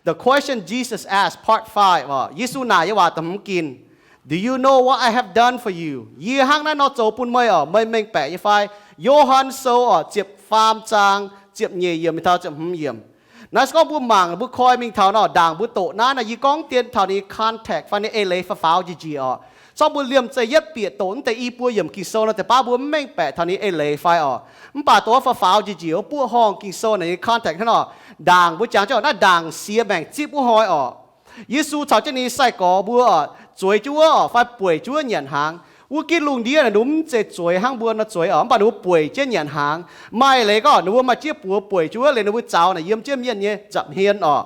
The Question Jesus Asked, Part five oc. Yesu naaic nyei waac da'hmz gin, Do you know what I have done for you? Yie hnangv naaiv nor zoux bun meih oc, meih mengh baeqc nyei fai? Yo^han Sou oc, ziepc faam zaang, ziepc nyeic yiemc mingh taux ziepc hmz yiemc. Naaiv se gorngv mbuo mangc, mbuo koi mingh taux nor, ndaangc mbuo doqc naaiv nor, yie gorngv dien taux ninh context fai ninh eix leiz faaux-faaux njiec njiec oc. Corc mbuo liemh zeih yietv bieqc doqc mv deix i buo yiemc Ging-Sou nor, deix baav mbuo mv mengh baeqc taux ninh eix leiz fai oc. Mv baac dongh faaux-faaux njiec njiec wuov buoqv horngh Ging-Sou naaic ninh context hnangv nor, ndaangc mbuo jangx jienv naaiv ndaangc siex maengc zipv wuov hnoi oc. Yesu caux jienv ninh nyei sai-gorx mbuo oc, zueiz jienv wuov oc, fai bueic jienv wuov nyanc hnaangx. Wuov gitv lungh ndiev naaic ninh mbuo mv zeiz zueiz hnangv mbuo nor zueiz oc, mv baac ninh mbuo bueic jienv nyanc hnaangx. Maaih leiz gorngv ninh mbuo maaih jieqv buoz bueic jienv wuov, liuz ninh mbuo zaux naaic yiem jienv mienh nyei nza'hmien oc.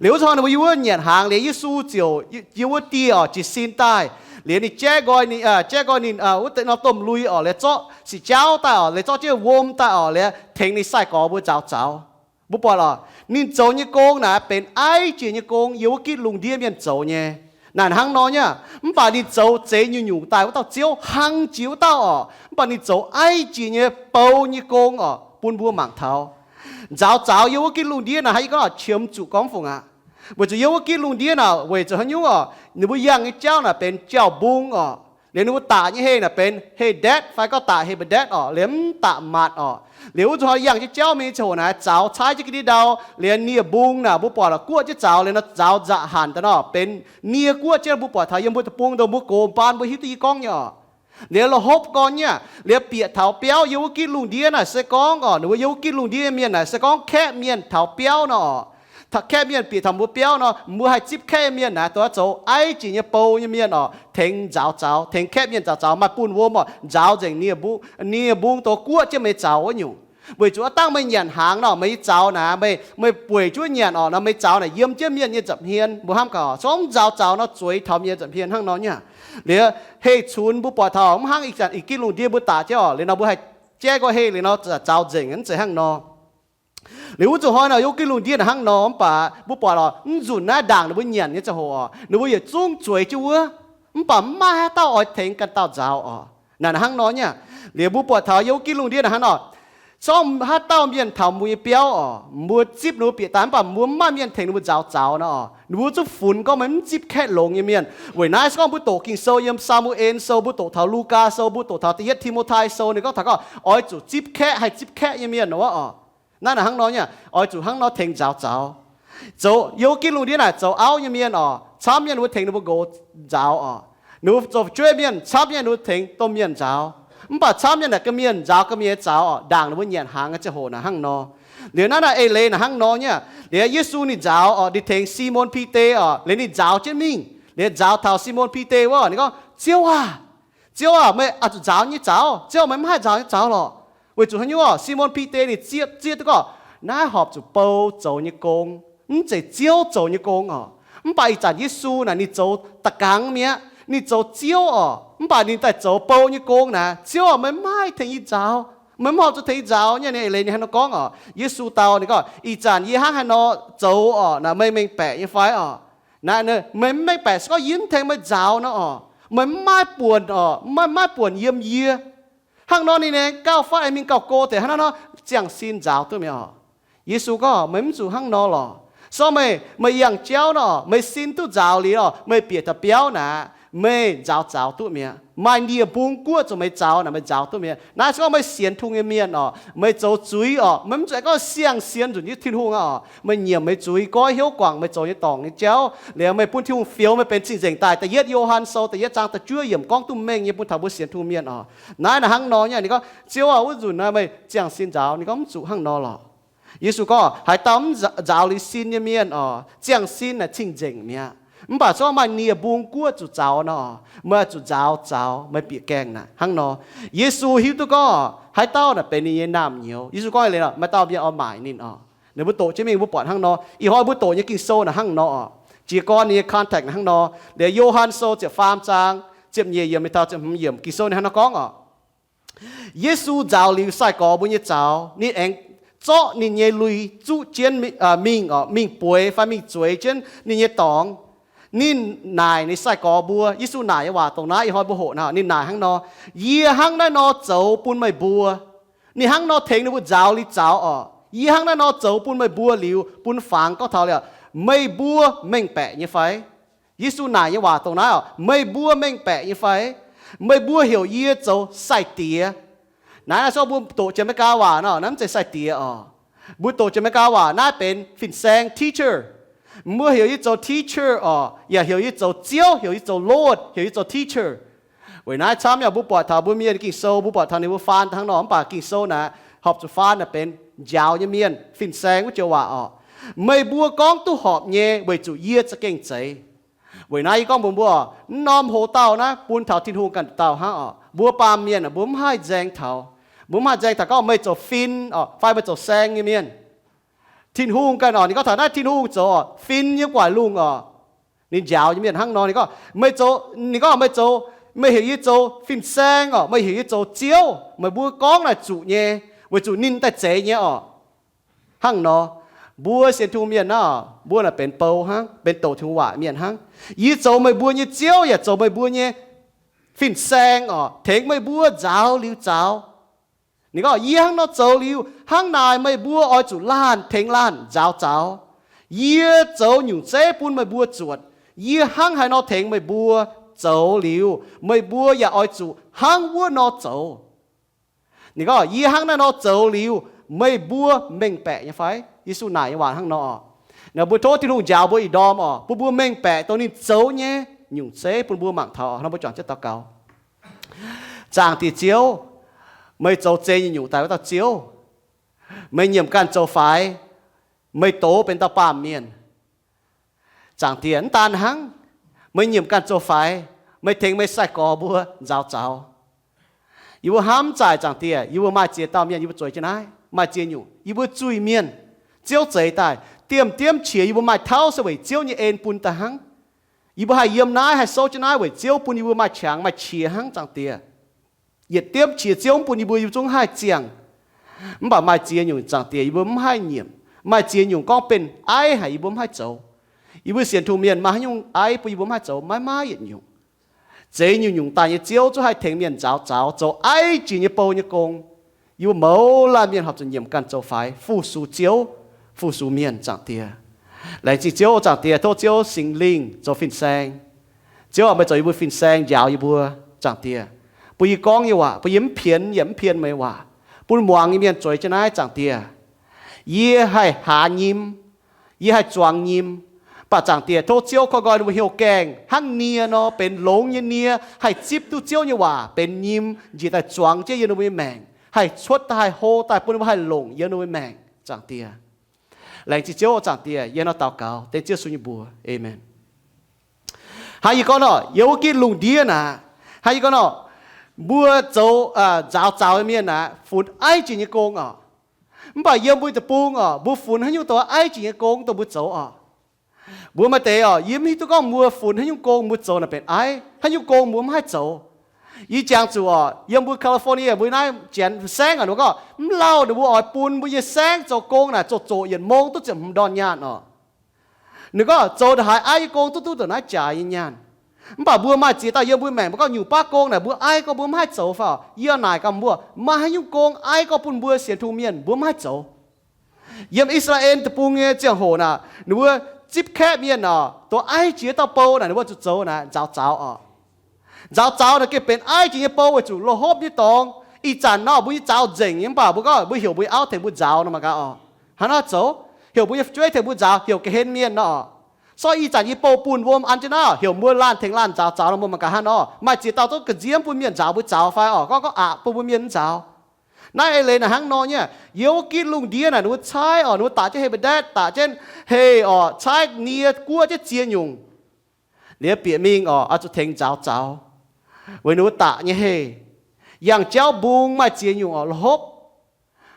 Liuz wuov zanc ninh mbuo yiem wuov nyanc hnaangx, liuz Yesu ziouc yiem wuov dieh oc, jiez sin daaih. Liuz ninh jaiv nqoi ninh, jaiv nqoi ninh wuov deix norm domh lui oc, liuz zorqv siqc jauv daaih oc, liuz zorqv jienv wuom daaih oc, liuz tengx ninh sai-gorx mbuo nzaaux zaux. Mbuo buatc oc, ninh zoux nyei gong naaic benx aiv jiex nyei gong, yiem wuov gitv lungh ndiev mienh zoux nyei. Naaic hnangv nor nyei. Mv baac ninh zoux zeix nyungc-nyungc daaih wuov dauh Ziouv, hlang jiex wuov dauh oc. Mv baac ninh zoux aiv jiex nyei bou nyei gong oc, bun mbuo mangc taux. Nzaaux zaux yiem wuov gitv lungh ndiev naaic haaix, yie gorngv qiemx zuqc gorngv fungc aqv. Weic zuqc yiem wuov gitv lungh ndiev naaic weic zuqc haaix nyungc oc, ninh mbuo yangh nyei jauv naaic benx jauv-mbung oc. Liuz ninh mbuo daqc nyei heh naaic benx heh-ndetv fai gorngv daqc heh-mbuo-ndetv oc, liuz mv daqc matc oc. Liuz wuov zuqc yangh jienv jauv mingh ziangh hoc naaic zaux caaiv jienv ga'ndiev ndau, liuz nie-mbung naaic mbuo buatc la'guoqv jienv zaux, liuz nor zaux nzaqc hanc daaih nor benx nie guoqv jienv. Mbuo buatc taux yiem mbuo deic-bung dongh mbuo gox mbaan mbuo hiuv duqv yie gorngv nyei oc. Liuz la'hopv gorn nyei, liuz bieqc taux biauv yiem wuov gitv lungh ndiev naaic se gorngv oc, ninh mbuo yiem wuov gitv lungh ndiev mienh naaic se gorngv kaeqv mienh taux biauv nor oc. Kaeqv mienh bieqc taux mbuo biauv nor, mbuo haih zipv kaeqv mienh naaic dongh zoux aiv jiex nyei bou nyei mienh oc, tengx nzaaux zaux, tengx kaeqv mienh nzaaux zaux, maaih bunh wuom oc, nzaaux nzengc nie-mbung, nie-mbung dongh guoqv jienv meih zaux wuov nyungc. Weic zuqc aav dangh meih nyanc hnaangx nor, meih nyei zaux naaic, meih, meih bueic jienv wuov nyanc oc, nor meih zaux naaic yiem jienv mienh nyei nza'hmien. Mbuo hnamv gaax oc, se gorngv mv nzaaux zaux nor zueiz taux mienh nza'hmien hnangv nor nyei. Liuz heh cunx mbuo buatc taux mv hnangv ih zanc ih gitv lungh ndiev mbuo daqc jienv oc, liuz nor mbuo haih jaiv nqoi heh liuz nor zaux nzengc, mv zeiz hnangv nor. Liuz wuov zuqc hnoi nor yiem gitv lungh ndiev naaic hnangv nor, mv baac mbuo buatc oc, mv nzunc naaiv ndaangc ninh mbuo nyanc nyei ziangh hoc oc, ninh mbuo yietc zungv zueiz jienv wuov, mv baac mv maaih haaix dauh oix tengx ganh dauh nzaaux oc. Naaic hnangv nor nyei. Liuz mbuo buatc taux yiem wuov gitv lungh ndiev naaic hnangv nor, se gorngv haaix dauh mienh taux mbuo nyei biauv oc, mbuo zipv ninh mbuo bieqc daaih, mv baac mbuo mv maaih mienh tengx ninh mbuo nzaaux zaux nor oc, ninh mbuo zungv funx gorngv meih mv zipv kaeqv longx nyei mienh. Weic naaiv se gorngv mbuo doqc Ging-Sou yiem Saa^mu^en Sou, mbuo doqc taux Lugaa Sou, mbuo doqc taux Da'yietv Ti^mo^tai Sou, ninh gorngv taux gorngv oix zuqc zipv kaeqv, haih zipv kaeqv nyei mienh wuov oc. Naaiv naaic hnangv nor nyei, oix zuqc hnangv nor tengx nzaaux zaux. Zoux yiem gitv lungh ndiev naaic zoux auv nyei mienh oc, camv mienh ninh mbuo tengx ninh mbuo nqox nzaaux oc. Ninh mbuo zoux fu'jueiv mienh, camv mienh ninh mbuo tengx domh mienh nzaaux. Mv baac camv mienh naaic ga'mienh nzaaux ga'mienh nyei zaux oc, ndaangc ninh mbuo nyanc hnaangx nyei ziangh hoc naaic hnangv nor. Liuz naaiv naaic eix leiz naaic hnangv nor nyei. Liuz Yesu ninh nzaaux oc, ninh tengx Simon Bide oc, liuz ninh nzaaux jienv mingh. Liuz nzaaux taux Simon Bide wuov, ninh gorngv, Ziouv aah! Ziouv aah! Meih oix zuqc nzaaux nyei zaux? Ziouv, meih mv haih nzaaux nyei zaux lorqc. Weic zuqc haaix nyungc oc? Simon Bide ninh zieqv, zieqv duqv gorngv naaiv horpc zuqc bou zoux nyei gong, mv zeiz Ziouv zoux nyei gong oc. Mv baac ih zanc Yesu naaic ninh zoux da'gangx mi'aqv. Ninh zoux Ziouv oc, mv baac ninh daaih zoux bou nyei gong naaic. Ziouv aah! Meih mv haih tengx yie nzaaux. Meih mv horpc zuqc tengx yie nzaaux nyei. Ninh eix leiz ninh hnangv nor gorngv oc. Yesu dau ninh gorngv, Ih zanc yie hnangv haaix nor zoux oc, naaic meih mengh baeqc nyei fai oc? Naaic meih mv mengh baeqc se gorngv yie mv tengx meih nzaaux nor oc, meih mv maaih buonc oc, mv maaih, mv maaih buonc yiem yie. Hnangv nor ninh aengx gauh fatv, aengx mingh gauh go deix hnangv naaiv nor ziangh sin nzaaux duqv mi'aqv oc. Yesu gorngv, Meih mv zuqc hnangv nor lorqc. Se gorngv meih, meih yangh jauv nor, meih sin duqv nzaaux liuz oc, meih bieqc taux biauv naaic, meih nzaaux zaux duqv mi'aqv. Maaih nie-mbung guoqv zuqc meih zaux naaic, meih nzaaux duqv mi'aqv. Naaiv se gorngv meih sienx Tin-Hungh nyei mienh oc, meih zoux zuiz oc, meih mv zuqc aengx gorngv siang-sienx nzunc jienv Tin-Hungh aqv oc. Meih nyiemc meih zuiz, goiv hnyouv guangc meih zoux nyei dorngc nyei jauv, liuz meih bun Tin-Hungh fioux meih benx cing-nzengc daaih. Da'yietv Yo^han Sou da'yietv zaang da'juov yiemc gorngv duqv mengh nyei bun taux mbuo sienx Tin-Hungh mienh oc. Naaiv naaic hnangv nor nyei. Ninh gorngv, Ziouv aah! Wuov nzunc naaiv meih ziangh sin nzaaux. Ninh gorngv, Mv zuqc hnangv nor lorqc. Yesu gorngv, Haaix dauh mv nzaaux liuz sin nyei mienh oc, ziangh sin naaic cing-nzengc mi'aqv. Mv baac se gorngv maaih nie-mbung guoqv zuqc zaux nor, meih oix zuqc nzaaux zaux, meih bieqc gaengh naaic. Hnangv nor, Yesu hiuv duqv gorngv haaix dauh naaic benx ninh nyei naamh nyouz. Yesu gorngv eix leiz nor, maaih dauh mienh oix maaic ninh oc. Ninh mbuo doqc jienv mingh, mbuo buatc hnangv nor. Ih hnoi mbuo doqc nyei Ging-Sou naaic hnangv nor oc. Jiez gorn ninh nyei context naaic hnangv nor. Liuz Yo^han Sou ziepc faam zaang ziepc nyeic yiemc mingh taux ziepc hmz yiemc, Ging-Sou ninh hnangv nor gorngv oc. Yesu nzaaux liuz sai-gorx mbuo nyei zaux, ninh aengx zorqv ninh nyei lui zuqv jienv mingh oc, mingh bueix fai mingh zueiz jienv ninh nyei dorngx. Ninh naaic ninh sai-gorx mbuo, Yesu naaic nyei waac dongh naaiv ih hnoi mbuo hoqc naaic, ninh naaic hnangv nor, Yie hnangv naaiv nor zoux bun meih mbuo. Ninh hnangv nor tengx ninh mbuo nzaaux liuz zaux oc. Yie hnangv naaiv nor zoux bun meih mbuo liuz, bun fangx gorngv taux liuz, Meih mbuo mengh baeqc nyei fai? Yesu naaic nyei waac dongh naaiv oc, meih mbuo mengh baeqc nyei fai? Meih mbuo heuc yie zoux sai-diex. Naaiv, naaiv se mbuo doqc jiex America waac nor, naaiv mv zeiz sai-diex oc. Mbuo doqc jiex America waac naaiv benx fin-saeng, teacher. Mbuo heuc yie zoux teacher oc, yaac heuc yie zoux ziouv, heuc yie zoux Lord, heuc yie zoux teacher. Weic naaiv camv yaac mbuo buatc taux mbuo mienh Ging-Sou, mbuo buatc taux ninh mbuo faan hnangv nor, mv baac Ging-Sou naaic horpc zuqc faan naaic benx njaaux nyei mienh, fin-saeng wuov joux waac oc. Meih mbuo gorngv duqv horpc nyei weic zuqc yie za'gengh zeiz. Weic naaiv yie gorngv mbuox mbuo oc, mv norm hoz dauh naaiv bun taux Tin-Hungh ganh dauh hnangv oc. Mbuo baamh mienh mbuo mv haih nzaeng taux, mbuo mv haih nzaeng taux gorngv meih zoux fin oc fai meih zoux saeng nyei mienh. Tin-Hungh ganh oc, ninh gorngv taux naaiv Tin-Hungh zoux oc, fin nyei guaaic lungh oc. Ninh njaaux nyei mienh hnangv nor, ninh gorngv meih zoux, ninh gorngv meih zoux, meih heuc yie zoux fin-saeng oc, meih heuc yie zoux ziouv, meih mbuo gorngv naaic zuqc nyei, weic zuqc ninh daaih zeiz nyei oc. Hnangv nor, mbuo sienx Tin-Hungh mienh naaiv oc, mbuo naaic benx bou hnangv, benx doqc Tin-Hungh waac mienh hnangv. Yie zoux meih mbuo nyei ziouv yaac zoux meih mbuo nyei fin-saeng oc, tengx meih mbuo nzaaux liuz zaux. Ninh gorngv yie hnangv nor zoux liuz, hnangv naaic meih mbuo oix zuqc laanh tengx laanh nzaaux zaux. Yie zoux nyungc zeiv bun meih mbuo zuotc. Yie hnangv haaix nor tengx meih mbuo zoux liuz, meih mbuo yaac oix zuqc hnangv wuov nor zoux. Ninh gorngv yie hnangv naaiv nor zoux liuz, meih mbuo mengh baeqc nyei fai? Yesu naaic nyei waac hnangv nor oc. Naaic mbuo tov Tin-Hungh njaaux mbuo ih ndorm oc, bun mbuo mengh baeqc dongh ninh zoux nyei nyungc zeiv bun mbuo mangc taux. Hnangv mbuo juangc jienv daux gaux. Zaangc Diex Ziouv, meih zoux zei nyei nyungc daaih wuov dauh Ziouv. Meih nyiemc ganh zoux faix, meih doz benx dauh baamh mienh. Zaangc Diex, mv daan hnangv, meih nyiemc ganh zoux faix, meih tengx meih sai-gorx mbuo nzaaux zaux. Yie mbuo hnamv zaaic Zaangc Diex, yie mbuo maaih ziex dauh mienh yie mbuo zueiz jienv naaiv, maaih ziex nyungc yie mbuo zuiz-mienh. Ziouv zeix daaih, diemv diemv qiex yie mbuo maaih tauv se weic Ziouv nyei en bun daaih hnangv. Yie mbuo haih yiem naaiv, haih souv jienv naaiv weic Ziouv bun yie mbuo maaih qangx maaih qiex hnangv, Zaangc Diex. Yietc diemv qiex Ziouv mv bun yie mbuo, yie mbuo zungv haih ziangh. Mv baac maaih ziex nyungc, Zaangc Diex, yie mbuo mv haih nyiemc. Maaih ziex nyungc gorngv benx aiv haic, yie mbuo mv haih zoux. Yie mbuo sienx Tin-Hungh mienh maaih haaix nyungc aiv bun yie mbuo mv haih zoux? Maiv maaih yietc nyungc. Zeix nyungc-nyungc daaih nyei Ziouv zungv haih tengx mienh nzaaux zaux, zoux aiv jiex nyei bou nyei gong. Yie mbuo mouz laanh mienh horpc zuqc nyiemc ganh zoux faix, fu-sux Ziouv, fu-sux mienh, Zaangc Diex. Laengz zingh Ziouv, Zaangc Diex, tov Ziouv Singx Lingh zoux fin-saeng. Ziouv aac, meih zoux yie mbuo fin-saeng, njaaux yie mbuo, Zaangc Diex, bun yie gorngv nyei waac, bun yie mv pienx yaac mv pien meih waac, bun muangx nyei mienh zueiz jienv naaiv, Zaangc Diex. Yie haih haaz nyim, yie haih zuangx nyim, mv baac Zaangc Diex, tov Ziouv koi nqoi ninh mbuo hnyouv gaengh hnangv nie nor, benx longx nyei nie, haih zipv duqv Ziouv nyei waac benx nyim, njiec daaih zuangx jienv yiem ninh mbuo nyei maengc, haih cuotv daaih, haih hlo daaih, bun ninh mbuo haih longc yiem ninh mbuo nyei maengc, Zaangc Diex. Laengz zingh Ziouv, Zaangc Diex, yie hnangv nor daux gaux dengv Ziouv Yesu nyei mbuox. Aamen. Hnangv yie gorngv nor, yiem wuov gitv lungh ndiev naaic, hnangv yie gorngv nor, mbuo zoux, nzaaux zaux nyei mienh naaic, funx aiv jiex nyei gong oc. Mv baac yiem mbuo deic-bung oc, mbuo funx haaix nyungc dongh aiv jiex nyei gong dongh mbuo zoux oc. Mbuo maaih deix oc, yie mv hiuv duqv gorngv mbuo funx haaix nyungc gong mbuo zoux naaic benx aiv, haaix nyungc gong mbuo mv haih zoux. Yie jangx zuqc oc, yiem mbuo California mbuo naaiv janx saengv oc, ninh mbuo gorngv mv lauh ninh mbuo oix bun mbuo nyei saengv zoux gong naaic zoqc zoqc yietc mong duqv ziepc hmz ndorn nyaanh oc. Ninh gorngv zoux ndongc haaix aiv nyei gong duqv duqv ndongc naaiv jaaix nyei nyaanh. Mv baac mbuo maaih ziex dauh yiem mbuo maengc mbuo gorngv nyungc baav gong naaic mbuo aiv gorngv mbuo mv haih zoux fai oc. Yie naaic gaax mbuo, maaih haaix nyungc gong aiv gorngv bun mbuo sienx Tin-Hungh mienh mbuo mv haih zoux. Yiem I^saa^laa^en Deic-Bung nyei ziangh hoc naaic, ninh mbuo zipv kaeqv mienh oc, dongh aiv jiex dauh bou naaic ninh mbuo zuqc zoux naaic nzaaux zaux oc. Nzaaux zaux naaic gengh benx aiv jiex nyei bou weic zuqc loz-hopv nyei dorngx. Ih zanc nor mbuo nyei zaux nzengc nyei mv baac mbuo gorngv mbuo heuc mbuo nyei auv tengx mbuo nzaaux nor mangc gaax oc. Hnangv naaiv zoux, heuc mbuo nyei fu'jueiv tengx mbuo nzaaux, heuc ga'hlen mienh nor oc. Sortv ih zanc yie bou bunh wuom an jienv naaiv, heuc mbuo laanh tengx laanh nzaaux zaux nor mbuo mangc gaax hnangv nor. Maaih ziex dauh zungv ga'nziev mv bun mienh nzaaux, mbuo zaux fai oc, gorngv gorngv aqc bun mbuo mienh mv nzaaux. Naaiv eix leiz naaic hnangv nor nyei. Yiem wuov gitv lungh ndiev naaic ninh mbuo caaiv oc, ninh mbuo daqc jienv He^mbei^ndaetv, daqc jienv heh oc, caaiv nie guoqv jienv ziex nyungc. Liuz bieqc mingh oc, oix zuqc tengx nzaaux zaux, weic ninh mbuo daqc nyei heh. Yangh jauv mbung maaih ziex nyungc oc, loz-hopv.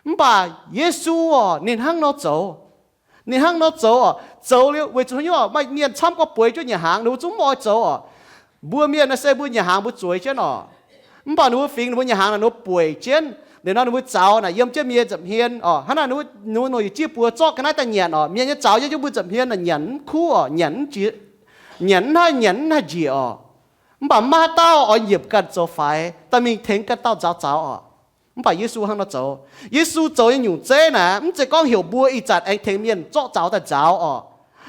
Mv baac Yesu oc, ninh hnangv nor zoux. Ninh hnangv nor zoux oc, zoux liuz weic zuqc haaix nyungc oc, maaih mienh camv gorngv bueix jienv nyanc hnaangx, ninh mbuo zungv mv oix zoux oc. Mbuo mienh naaiv se mbuo nyanc hnaangx mbuo zueiz jienv oc. Mv baac ninh mbuo fingx ninh mbuo nyanc hnaangx naaic ninh mbuo bueic jienv. Liuz nor ninh mbuo zaux naaic yiem jienv mienh nza'hmien oc. Hnangv naaic ninh mbuo, ninh mbuo nongc yietc jieqv buoz zorqv ga'naaiv daaih nyanc oc. Mienh nyei zaux yiem jienv mbuo nza'hmien naaic nyanc mv kuv oc, nyanc mv jiex, nyanc mv haih, nyanc mv haih njiec oc. Mv baac maiv maaih haaix dauh oix nyiemc ganh zoux faix daaih mingh tengx ganh dauh nzaaux zaux oc. Mv baac Yesu hnangv nor zoux. Yesu zoux nyei nyungc zeiv naaic mv zeiz gorngv heuc mbuo ih zanc aengx tengx mienh zorqv zaux daaih nzaaux oc.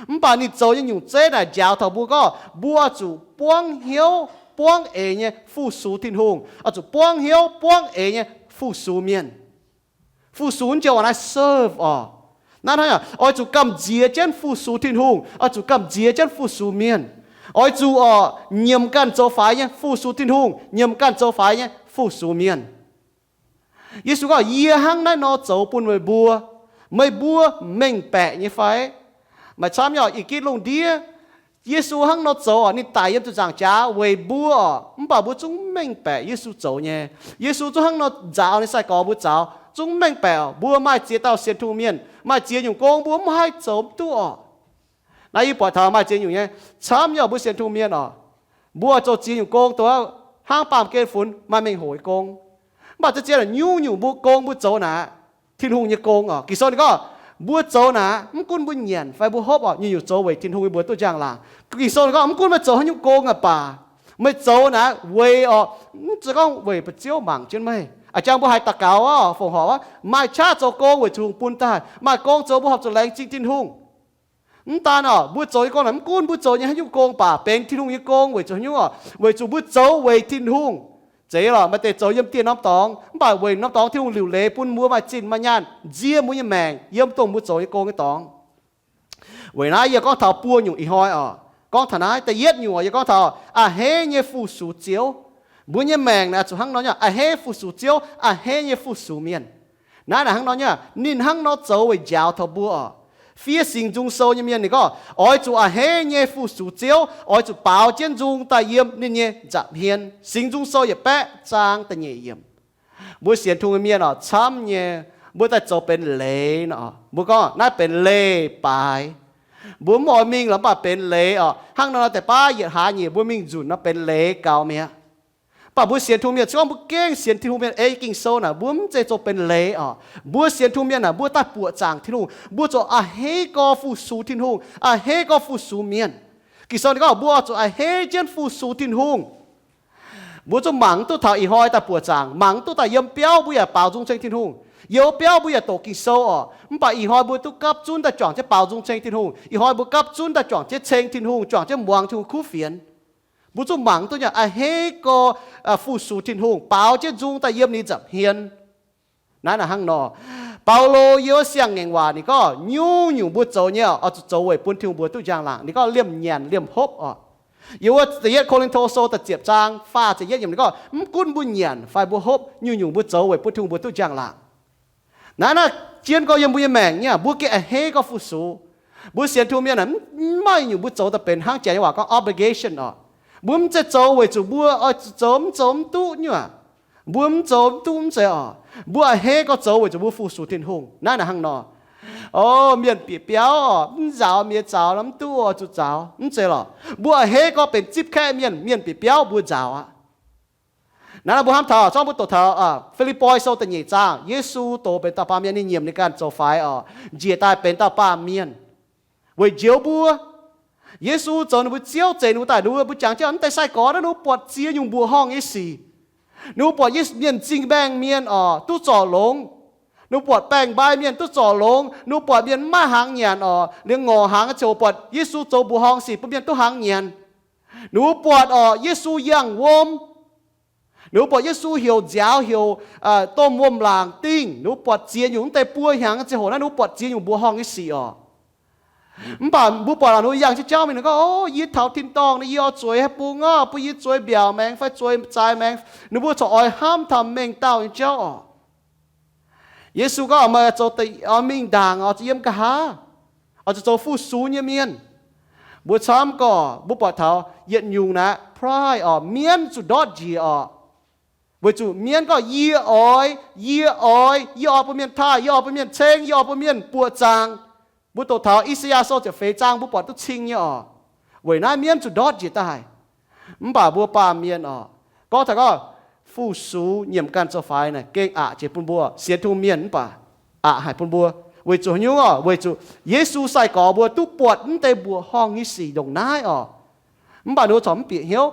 Mv baac ninh zoux nyei nyungc zeiv naaic njaaux taux mbuo gorngv mbuo oix zuqc buangv hnyouv buangv eix nyei fu-sux Tin-Hungh, oix zuqc buangv hnyouv buangv eix nyei fu-sux mienh. Fu-sux naaiv joux naaiv serve oc. Naaiv hnangv oix zuqc gamh nziex jienv fu-sux Tin-Hungh, oix zuqc gamh nziex jienv fu-sux mienh. Oix zuqc oc nyiemc ganh zoux faix nyei fu-sux Tin-Hungh, nyiemc ganh zoux faix nyei fu-sux mienh. Yesu gorngv, yie hnangv naaiv nor zoux bun meih mbuo, meih mbuo mengh baeqc nyei fai? Maaih camv nyei oc, ih gitv lungh ndiev Yesu hnangv nor zoux oc, ninh daic yiem ziepc nzaangc jaax weic mbuo oc, mv baac mbuo zungv mengh baeqc Yesu zoux nyei. Yesu zungv hnangv nor nzaaux ninh sai-gorx mbuo zaux, zungv mengh baeqc oc. Mbuo maaih ziex dauh sienx Tin-Hungh mienh, maaih ziex nyungc gong mbuo mv haih zoux mv duqv oc. Naaiv yie buatc taux maaih ziex nyungc nyei. Camv nyei oc, mbuo sienx Tin-Hungh mienh oc, mbuo zoux ziex nyungc gong, dongh hnangv baamh gen funx maaih mengh hoc nyei gong. Mv baac ziex ziex nyungc nyungc mbuo gong mbuo zoux naaic, Tin-Hungh nyei gong oc. Ging-Sou ninh gorngv, mbuo zoux naaic mv gunv mbuo nyanc fai mbuo hopv oc, nyungc-nyungc zoux weic Tin-Hungh nyei mbuox duqv njang-laangc. Ging-Sou ninh gorngv, mv gunv meih zoux haaix nyungc gong aqv baac, meih zoux naaic weic oc, mv zeiz gorngv weic ba'zioux mangc jienv meih. A'jang mbuo haih daux gaux oc, fongc horc aqv, maaih qaqv zoux gong weic zuqc Tin-Hungh bun daaih, maaih gong zoux mbuo horpc zuqc laengz zingh Tin-Hungh. Mv daan oc, mbuo zoux nyei gong naaic mv gunv mbuo zoux nyei haaix nyungc gong baac benx Tin-Hungh nyei gong weic zuqc haaix nyungc oc? Weic zuqc mbuo zoux weic Tin-Hungh. Zeiz lorqc, maaih deix zoux yiem dieh norm dorngx, mv baac weic norm dorngx Tin-Hungh liuc leiz bun mbuo maaih zinh maaih nyaanh nzie mbuo nyei maengc yiem dongh mbuo zoux nyei gong nyei dorngx. Weic naaiv yie gorngv taux buo nyungc ih hnoi oc. Gorngv taux naaiv da'yietv nyungc oc, yie gorngv taux a'hneiv nyei fu-sux Ziouv. Mbuo nyei maengc naaic zuqc hnangv nor nyei, a'hneiv fu-sux Ziouv, a'hneiv nyei fu-sux mienh. Naaiv naaic hnangv nor nyei, ninh hnangv nor zoux weic njaaux taux mbuo oc. Fiev Singx Nzung Sou nyei mienh ninh gorngv, oix zuqc a'hneiv nyei fu-sux Ziouv, oix zuqc baaux jienv nzung daaih yiem ninh nyei nza'hmien. Singx Nzung Sou yietc baeqv zaang da'nyeic yiemc. Mbuo sienx Tin-Hungh nyei mienh oc, camv nyei, mbuo daaih zoux benx leiz nor. Mbuo gorngv naaiv benx leiz-baaix. Mbuo mv oix mingh lorqc, mv baac benx leiz oc. Hnangv nor deix baav yietc hlaax nyeic mbuo mingh nzunc nor benx leiz gaux mi'aqv. Mv baac mbuo sienx Tin-Hungh mienh, se gorngv mbuo gengh sienx Tin-Hungh mienh ei Ging-Sou naaic, mbuo mv zeiz zoux benx leiz oc. Mbuo sienx Tin-Hungh mienh naaic, mbuo daaih buoqc zaangc Tin-Hungh, mbuo zuqc a'hneiv gorx fu-sux Tin-Hungh, a'hneiv gorx fu-sux mienh. Ging-Sou ninh gorngv mbuo zuqc a'hneiv jienv fu-sux Tin-Hungh. Mbuo zungv mangc mv duqv taux ih hnoi daaih buoqc zaangc, mangc mv duqv daaih yiem biauv mbuo yaac baaux nzung ceng Tin-Hungh, yiem biauv mbuo yaac doqc Ging-Sou oc. Mv baac ih hnoi mbuo duqv gapv zunv daaih juangc jienv baaux nzung ceng Tin-Hungh. Ih hnoi mbuo gapv zunv daaih juangc jienv ceng Tin-Hungh, juangc jienv muangx Tin-Hungh kuv fienx. Mbuo zungv mangc duqv nyei a'hneiv gorx fu-sux Tin-Hungh, baaux jienv nzung daaih yiem ninh nza'hmien. Naaiv naaic hnangv nor, Baulo yiem wuov Siang-Ngaengc Waac ninh gorngv nyungc-nyungc mbuo zoux nyei oix zuqc zoux weic bun Tin-Hungh mbuox duqv njang-laangc. Ninh gorngv liemh nyanc liemh hopv oc. Yiem wuov da'yietv Ko^lin^to Sou da'ziepc zaang faah ziepc yietv yiemc ninh gorngv, mv gunv mbuo nyanc fai mbuo hopv, nyungc-nyungc mbuo zoux weic bun Tin-Hungh mbuox duqv njang-laangc. Naaiv naaic jien gorx yiem mbuo nyei maengc nyei, mbuo gengh a'hneiv gorx fu-sux. Mbuo sienx Tin-Hungh mienh naaic, mv maaih nyungc mbuo zoux daaih benx hnangv janx nyei waac gorngv obligation oc. Mbuo mv zeiz zoux weic zuqc mbuo oix zuqc zoux, mv zoux mv duqv nyei aac. Mbuo mv zoux mv duqv mv zeiz oc. Mbuo a'hneiv gorx zoux weic zuqc mbuo fu-sux Tin-Hungh. Naaiv naaic hnangv nor, o, mienh bieqc biauv oc, mv nzaaux mienh zaux nor mv duqv, oix zuqc nzaaux, mv zeiz lorqc. Mbuo a'hneiv gorx benx zipv kaeqv mienh, mienh bieqc biauv mbuo nzaaux aqv. Naaiv mbuo hnamv taux, zorngv mbuo doqc taux Fi^lipv^poi Sou da'nyeic zaang, Yesu doz benx dauh baamh mienh, ninh nyiemc ninh ganh zoux faix oc, njiec daaih benx dauh baamh mienh weic njoux mbuo. Yesu zoux ninh mbuo Ziouv, zeix ninh mbuo daaih, ninh mbuo jangx jienv mv deix sai-gorx naaiv, ninh mbuo buatc ziex nyungc mbuoqc horngh nyei sic. Ninh mbuo buatc Yesu, mienh zingh mbaengh mienh oc, duqv zorc longx. Ninh mbuo buatc baeng-mbai mienh duqv zorc longx. Ninh mbuo buatc mienh mv maaih hnaangx nyanc oc, liemh ngorc hnaangx nyei ziangh hoc buatc Yesu zoux mbuoqc horngh sic bun mienh duqv hnaangx nyanc. Ninh mbuo buatc oc, Yesu yangh wuom. Ninh mbuo buatc Yesu heuc nziaaux, heuc domh wuom-laangc dingh. Ninh mbuo buatc ziex nyungc, mv deix buo hnyangx nyei ziangh hoc naaiv ninh mbuo buatc ziex nyungc mbuoqc horngh nyei sic oc. Mv baac mbuo buatc ninh mbuo yangh jienv jauv mingh, ninh gorngv, o, yie taux tin-dorngh nor, yie oix zueiz haih bung aqv, bun yie zueiz mbiaauc maengx fai zueiz zaaix maengx. Ninh mbuo corc oix hnamv taux mengh dauh nyei jauv oc. Yesu gorngv, meih zoux, oix mingh ndaangc oc, zuqc yiem nqa'haav, oix zuqc zoux fu-sux nyei mienh. Mbuo camv gorx mbuo buatc taux yietc nyungc naaiv pride oc, mienv zuqc ndortv njiec oc. Weic zuqc mienv gorngv, yie oix, yie oix, yie oix bun mienh taaih, yie oix bun mienh ceng, yie oix bun mienh buoqc zaangc. Mbuo doqc taux I^saa^yaa Sou ziepc feix zaang mbuo buatc duqv cing nyei oc. Weic naaiv mienv zuqc ndortv njiec daaih. Mv baac mbuo baamh mienh oc, gorngv taux gorngv fu-sux nyiemc ganh zoux faix naaic gengh aqc jiex bun mbuo sienx Tin-Hungh mienh, mv baac aqc haic bun mbuo. Weic zuqc haaix nyungc oc? Weic zuqc Yesu sai-gorx mbuo duqv buatc mv deix mbuoqc horngh nyei sic ndongc naaiv oc. Mv baac ninh mbuo corc mv bieqc hnyouv.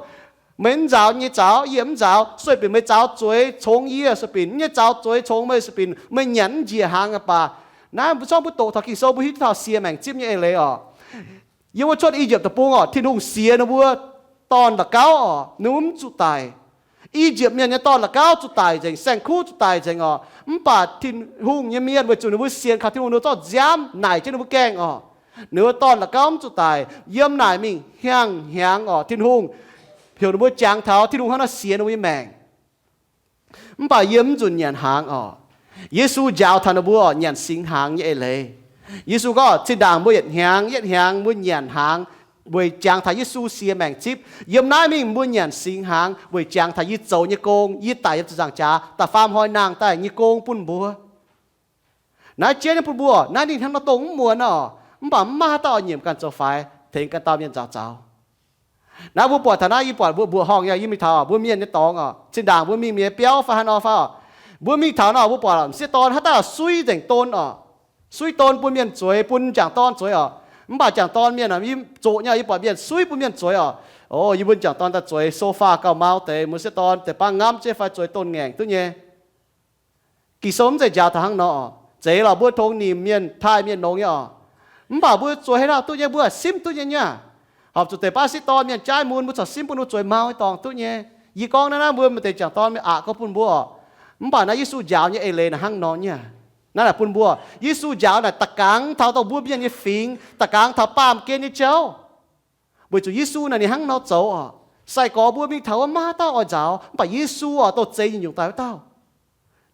Meih mv nzaaux nyei zaux, yie mv nzaaux, sueih binc meih zaux zueiz congx yie, sueih binc nyei zaux zueiz congx meih, sueih binc meih nyanc mv njiec hnaangx aqv baac. Naaiv mbuo zorngv mbuo doqc taux Ging-Sou mbuo hiuv duqv taux sie maengc zipv nyei eix leiz oc. Yiem wuov cuotv I^yipv Deic-Bung orqc, Tin-Hungh siex ninh mbuo dorn la'gauv orqc, ninh mbuo mv zuqc daic. I^yipv Mienh nyei dorn la'gauv zuqc daic nzengc, saeng-kuv zuqc daic nzengc orqc. Mv baac Tin-Hungh nyei mienh weic zuqc ninh mbuo sienx kaux Tin-Hungh, ninh mbuo zorqv nziaamv naaic jienv ninh mbuo gaengh orqc. Ninh mbuo dorn la'gauv mv zuqc daic, yiem naaic mingh hiaangx hnyangx orqc. Tin-Hungh heuc ninh mbuo jangx taux Tin-Hungh hnangv nor siex ninh mbuo nyei maengc. Mv baac yie mv nzunc nyanc hnaangx orqc. Yesu njaaux taux ninh mbuo orqc, nyanc singx hnaangx nyei eix leiz. Yesu gorngv, zinh ndaangc mbuo yietc hnyangx yietc hnyangx mbuo nyanc hnaangx weic jangx taux Yesu siex maengc zipv. Yiem naaiv mingh mbuo nyanc singx hnaangx weic jangx taux yie zoux nyei gong, yie daic yiem ziepc nzaangc jaax, da'faam hnoi nangh daaih nyei gong bun mbuo. Naaiv jienv nyei bun mbuo, naaiv ninh hnangv nor dongh mv muonz orqc, mv baac mv maaih haaix dauh oix nyiemc ganh zoux faix tengx ganh dauh mienh nzaaux zaux. Naaiv mbuo buatc taux naaiv, yie buatc mbuo mbuoqc horngh yaac yie mingh taux mbuo mienh nyei dorngx orqc, zinh ndaangc mbuo mingh mienh biauv fai haaix nor fai orqc, mbuo mingh taux nor mbuo buatc m'sieqv dorn haaix dauh suiv nzengc don orqc, suiv don bun mienh zueiz, bun m'jangc dorn zueiz orqc. Mv baac m'jangc dorn mienh yie zoqc nyei, yie buatc mienh suiv bun mienh zueiz orqc. O, yie mbuo m'jangc dorn daaih zueiz sofa gauh mau deix, m'sieqv dorn deix baav ngamv jienv fai zueiz don ngaengc duqv nyei. Ging-Sou mv zeiz njaaux taux hnangv nor orqc. Zeiz lorqc, mbuo tongx nimc mienh, taaih mienh longx nyei orqc. Mv baac mbuo zueiz haaix dauh duqv nyei, mbuo simv duqv nyei nyei. Horpc zuqc deix baav m'sieqv dorn mienh jaaiv mun, mbuo corc simv bun ninh zueiz mau nyei dorngx duqv nyei. Yie gorngv naaiv, naaiv mbuo maaih deix m'jangc dorn mienh aqc gorngv bun mbuo orqc. Mv baac naaiv Yesu njaaux nyei eix leiz naaic hnangv nor nyei. Naaiv naaic bun mbuo, Yesu njaaux naaic da'gangx taux dongh mbuo mienh nyei fingx, da'gangx taux baamh gen nyei jauv. Weic zuqc Yesu naaic ninh hnangv nor zoux orqc. Sai-gorx mbuo mingh taux wuov maiv dauh oix nzaaux, mv baac Yesu orqc, dongh zeix nyungc-nyungc daaih wuov dauh.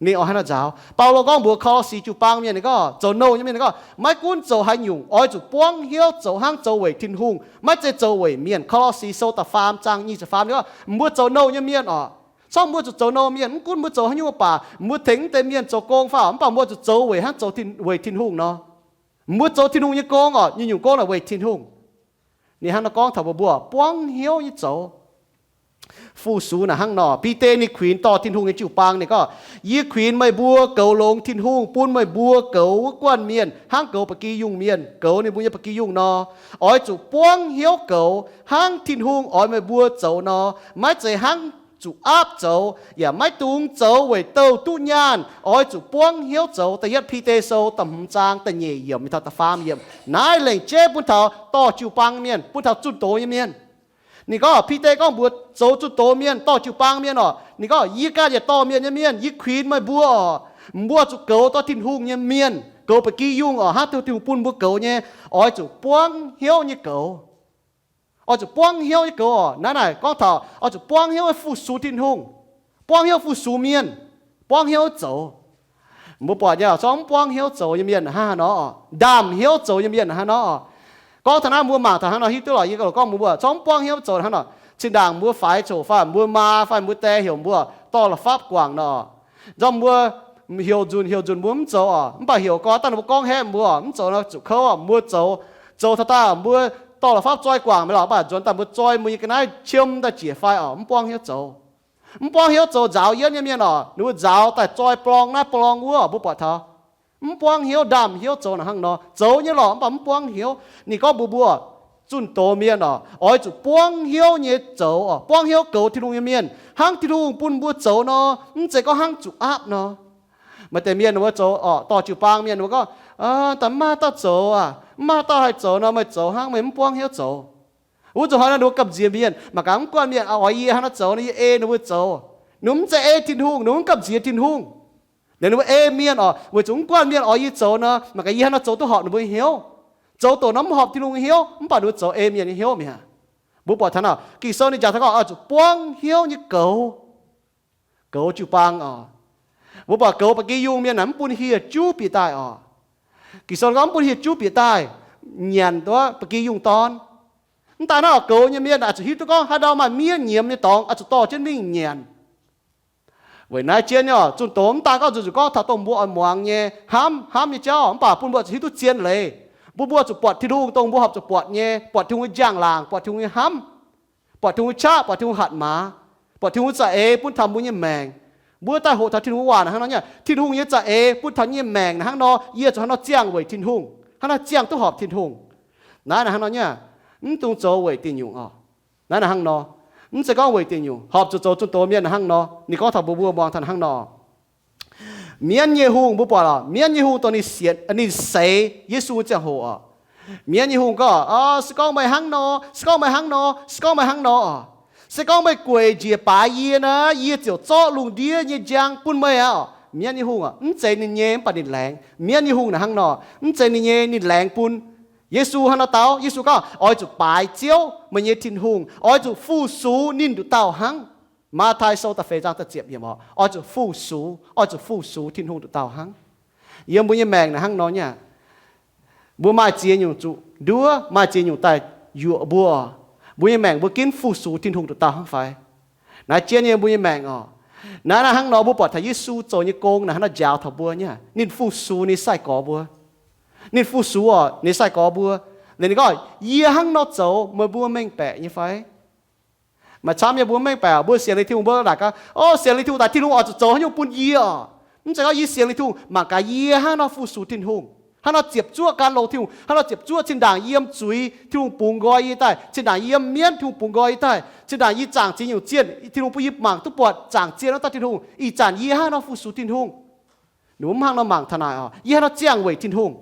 Ninh oix hnangv nor nzaaux. Baulo gorngv mbuox Ko^lo^si jiu-baang mienh, ninh gorngv zoux nouh nyei mienh, ninh gorngv, maiv gunv zoux haaix nyungc, oix zuqc buangv hnyouv zoux hnangv zoux weic Tin-Hungh, maiv zeiz zoux weic mienh. Ko^lo^si Sou da'faam zaang nyic ziepc faam, ninh gorngv mbuo zoux nouh nyei mienh orqc, corc mbuo zuqc zoux nouh mienh, mv gunv mbuo zoux haaix nyungc mv baac, mbuo tengx mv deix mienh zoux gong fai orqc, mv baac mbuo zuqc zoux weic hnangv zoux weic Tin-Hungh nor. Mbuo zoux Tin-Hungh nyei gong orqc, nyungc-nyungc gong naaic weic Tin-Hungh. Ninh hnangv nor gorngv taux mbuo, mbuo buangv hnyouv nyei zoux. Fu-sux naaic hnangv nor, Bide ninh kuinx dorh Tin-Hungh nyei jiu-baang, ninh gorngv, yie kuinx meih mbuo goux longx Tin-Hungh, bun meih mbuo goux wuov guanh mienh hnangv goux ba'gi yungh mienh goux ninh mbuo nyei ba'gi yungh nor. Oix zuqc buangv hnyouv goux hnangv Tin-Hungh oix meih mbuo zoux nor, maiv zeiz hnangv zuqc aapv zoux, yaac maiv dungx zoux weic douh duqv nyaanh. Oix zuqc buangv hnyouv zoux. Da'yietv Bide Sou da'hmz zaang da'nyeic yiemc mingh taux da'faam yiemc. Naaiv lengc jeiv bun taux dorh jiu-baang mienh, bun taux zunh doz nyei mienh. Ninh gorngv, Bide gorngv mbuox zoux zunh doz mienh, dorh jiu-baang mienh orqc, ninh gorngv, yie ganh yaac dorh mienh nyei mienh, yie kuinx meih mbuo orqc, mbuo zuqc goux dorh Tin-Hungh nyei mienh, goux ba'gi yungh orqc, hnangv Tin-Hungh bun mbuo goux nyei. Oix zuqc buangv hnyouv nyei goux. Oix zuqc buangv hnyouv nyei goux orqc. Naaiv naaic gorngv taux oix zuqc buangv hnyouv fu-sux Tin-Hungh, buangv hnyouv fu-sux mienh, buangv hnyouv zoux. Mbuo buatc nyei, corc mv buangv hnyouv zoux nyei mienh hnangv haaix nor, ndaamv hnyouv zoux nyei mienh hnangv haaix nor. Gorngv taux naaiv mbuo mangc taux hnangv nor hiuv duqv lorqc. Yie gorngv mbuo corc mv buangv hnyouv zoux hnangv nor, zinh ndaangc mbuo faix coc fai mbuo maa fai mbuo die heuc mbuo dorh la'fapv guangc nor, nzormv mbuo heuc nzunc heuc nzunc mbuo mv zoux orqc, mv baac heuc gorx daaih ninh mbuo gorngv haeqv mbuo orqc, mv zoux nor zuqc kouv orqc, mbuo zoux. Zoux taux daaih mbuo dorh la'fapv zoi guangc maiv lorqc, mv baac nzuonx daaih mbuo zoi mbuo nyei ga'naaiv qiemx daaih jiex fai orqc, mv buangv hnyouv zoux. Mv buangv hnyouv zoux nzaaux yienv nyei mienh orqc, ninh mbuo nzaaux daaih zoi blong naaiv blong wuov, mbuo buatc taux mv buangv hnyouv, ndaamv hnyouv zoux naaic hnangv nor. Zoux nyei lorqc mv baac mv buangv hnyouv. Ninh gorngv mbuox mbuo, zunh doz mienh orqc, oix zuqc buangv hnyouv nyei zoux orqc, buangv hnyouv goux Tin-Hungh nyei mienh hnangv Tin-Hungh bun mbuo zoux nor, mv zeiz gorngv hnangv zuqc aapv nor. Maaih deix mienh ninh mbuo zoux orqc, dorh jiu-baang mienh ninh mbuo gorngv, da'maaih dauh zoux aac, mv maaih dauh haih zoux nor, meih zoux hnangv, meih mv buangv hnyouv zoux. Wuov zuqc hnoi nor ninh mbuo gamh nziex mienh, mangc gaax mv guanh mienh oix yie hnangv nor zoux nor, yie ei ninh mbuo zoux. Ninh mv zeiz ei Tin-Hungh, ninh mv gamh nziex Tin-Hungh. Ninh mbuo ei mienh orqc, weic zuqc mv guanh mienh oix yie zoux nor, mangc gaax yie hnangv nor zoux duqv horpc ninh mbuo nyei hnyouv. Zoux doqc nor mv horpc Tin-Hungh nyei hnyouv, mv baac ninh mbuo zoux ei mienh nyei hnyouv mi'aqv. Mbuo buatc taux naaic Ging-Sou ninh njaaux taux gorngv oix zuqc buangv hnyouv nyei goux, goux jiu-baang orqc. Mbuo buatc goux ba'gi yungh mienh naaic mv bun hieh juv bieqc daaih orqc. Ging-Sou gorngv mv bun hieh juv bieqc daaih nyanc duqv ba'gi yungh dorn. Mv daaih naaiv oix goux nyei mienh oix zuqc hiuv duqv gorngv haaix ndau maaih miev nyiemz nyei dorngx oix zuqc dorh jienv mingh nyanc. Weic naaiv jienv nyei orqc, zunh doz mv daaih gorngv zuqc gorngv taux dongh mbuo oix muangx nyei hnamv, hnamv nyei jauv, mv baac bun mbuo zuqc hiuv duqv zien leiz. Mbuo, mbuo zuqc buatc Tin-Hungh dongh mbuo horpc zuqc buatc nyei, buatc Tin-Hungh nyei njang-laangc, buatc Tin-Hungh nyei hnamv, buatc Tin-Hungh qaqv, buatc Tin-Hungh hatc maaz, buatc Tin-Hungh za'eix bun taux mbuo nyei maengc. Mbuo daaih hoqc taux Tin-Hungh waac hnangv nor nyei, Tin-Hungh nyei za'eix bun taux nyei maengc hnangv nor, yie zuqc hnangv nor ziangh weic Tin-Hungh, hnangv naaiv ziangh duqv horpc Tin-Hungh. Naaiv hnangv nor nyei, mv dungx zoux weic diuh nyungc orqc. Naaiv hnangv nor, mv zeiz gorngv weic diuh nyungc, horpc zuqc zoux zunh doz mienh hnangv nor. Ninh gorngv taux mbuo, mbuo muangx taux hnangv nor. Mienv nyei hungh, mbuo buatc lorqc, mienv nyei hungh dongh ninh sienx, ninh seix Yesu ziangh hoc orqc, Mienv nyei hungh gorngv, Se gorngv meih hnangv nor, se gorngv meih hnangv nor, se gorngv meih hnangv nor, se gorngv meih gueic njiec baaix yie naaic, yie ziouc zorqv lungh ndiev nyei njang bun meih aqv. Mienv nyei hungh, mv zeiz ninh nyei, mv baac ninh laengz. Mienv nyei hungh naaic hnangv nor, mv zeiz ninh nyei, ninh laengz bun. Yesu hnangv nor dau, Yesu gorngv, Oix zuqc baaix Ziouv, meih nyei Tin-Hungh. Oix zuqc fu-sux ninh nduqc dauh hnangv. Matv^taai Sou da'feix zaang da'ziepc yiemc oc, oix zuqc fu-sux, oix zuqc fu-sux Tin-Hungh nduqc dauh hnangv. Yiem mbuo nyei maengc naaic hnangv nor nyei aqv. Mbuo maaih ziex nyungc zuqc nduov, maaih ziex nyungc daaih yuoqc mbuo. Mbuo nyei maengc mbuo ginv fu-sux Tin-Hungh nduqc dauh hnangv fai? Naaiv jienv nyei mbuo nyei maengc oc. Naaiv, naaiv hnangv nor mbuo buatc taux Yesu zoux nyei gong naaic hnangv nor njaaux taux mbuo nyei aqv. Ninh fu-sux ninh sai-gorx mbuo. Ninh fu-sux oc, ninh sai-gorx mbuo. Ninh gorngv, Yie hnangv nor zoux, meih mbuo mengh baeqc nyei fai? Maaih camv nyei mbuo mengh baeqc, mbuo sienx liuz Tin-Hungh mbuo naaic gaax, O, sienx liuz Tin-Hungh daaih Tin-Hungh oix zuqc zoux haaix nyungc bun yie oc. Mv zeiz gorngv yie sienx liuz Tin-Hungh, mangc gaax yie hnangv nor fu-sux Tin-Hungh, hnangv nor ziepc zuoqv gan longx Tin-Hungh, hnangv nor ziepc zuoqv zinh ndaangc yiem zuiz Tin-Hungh bungx nqoi yie daaih, zinh ndaangc yiem mienv Tin-Hungh bungx nqoi yie daaih, zinh ndaangc yie zaangc ziex nyungc zienh Tin-Hungh bun yie mangc duqv buatc zaangc zienh wuov dauh Tin-Hungh, ih zanc yie hnangv nor fu-sux Tin-Hungh. Ninh mbuo mv hnangv nor mangc taux naaic oc, yie hnangv nor ziangh weic Tin-Hungh.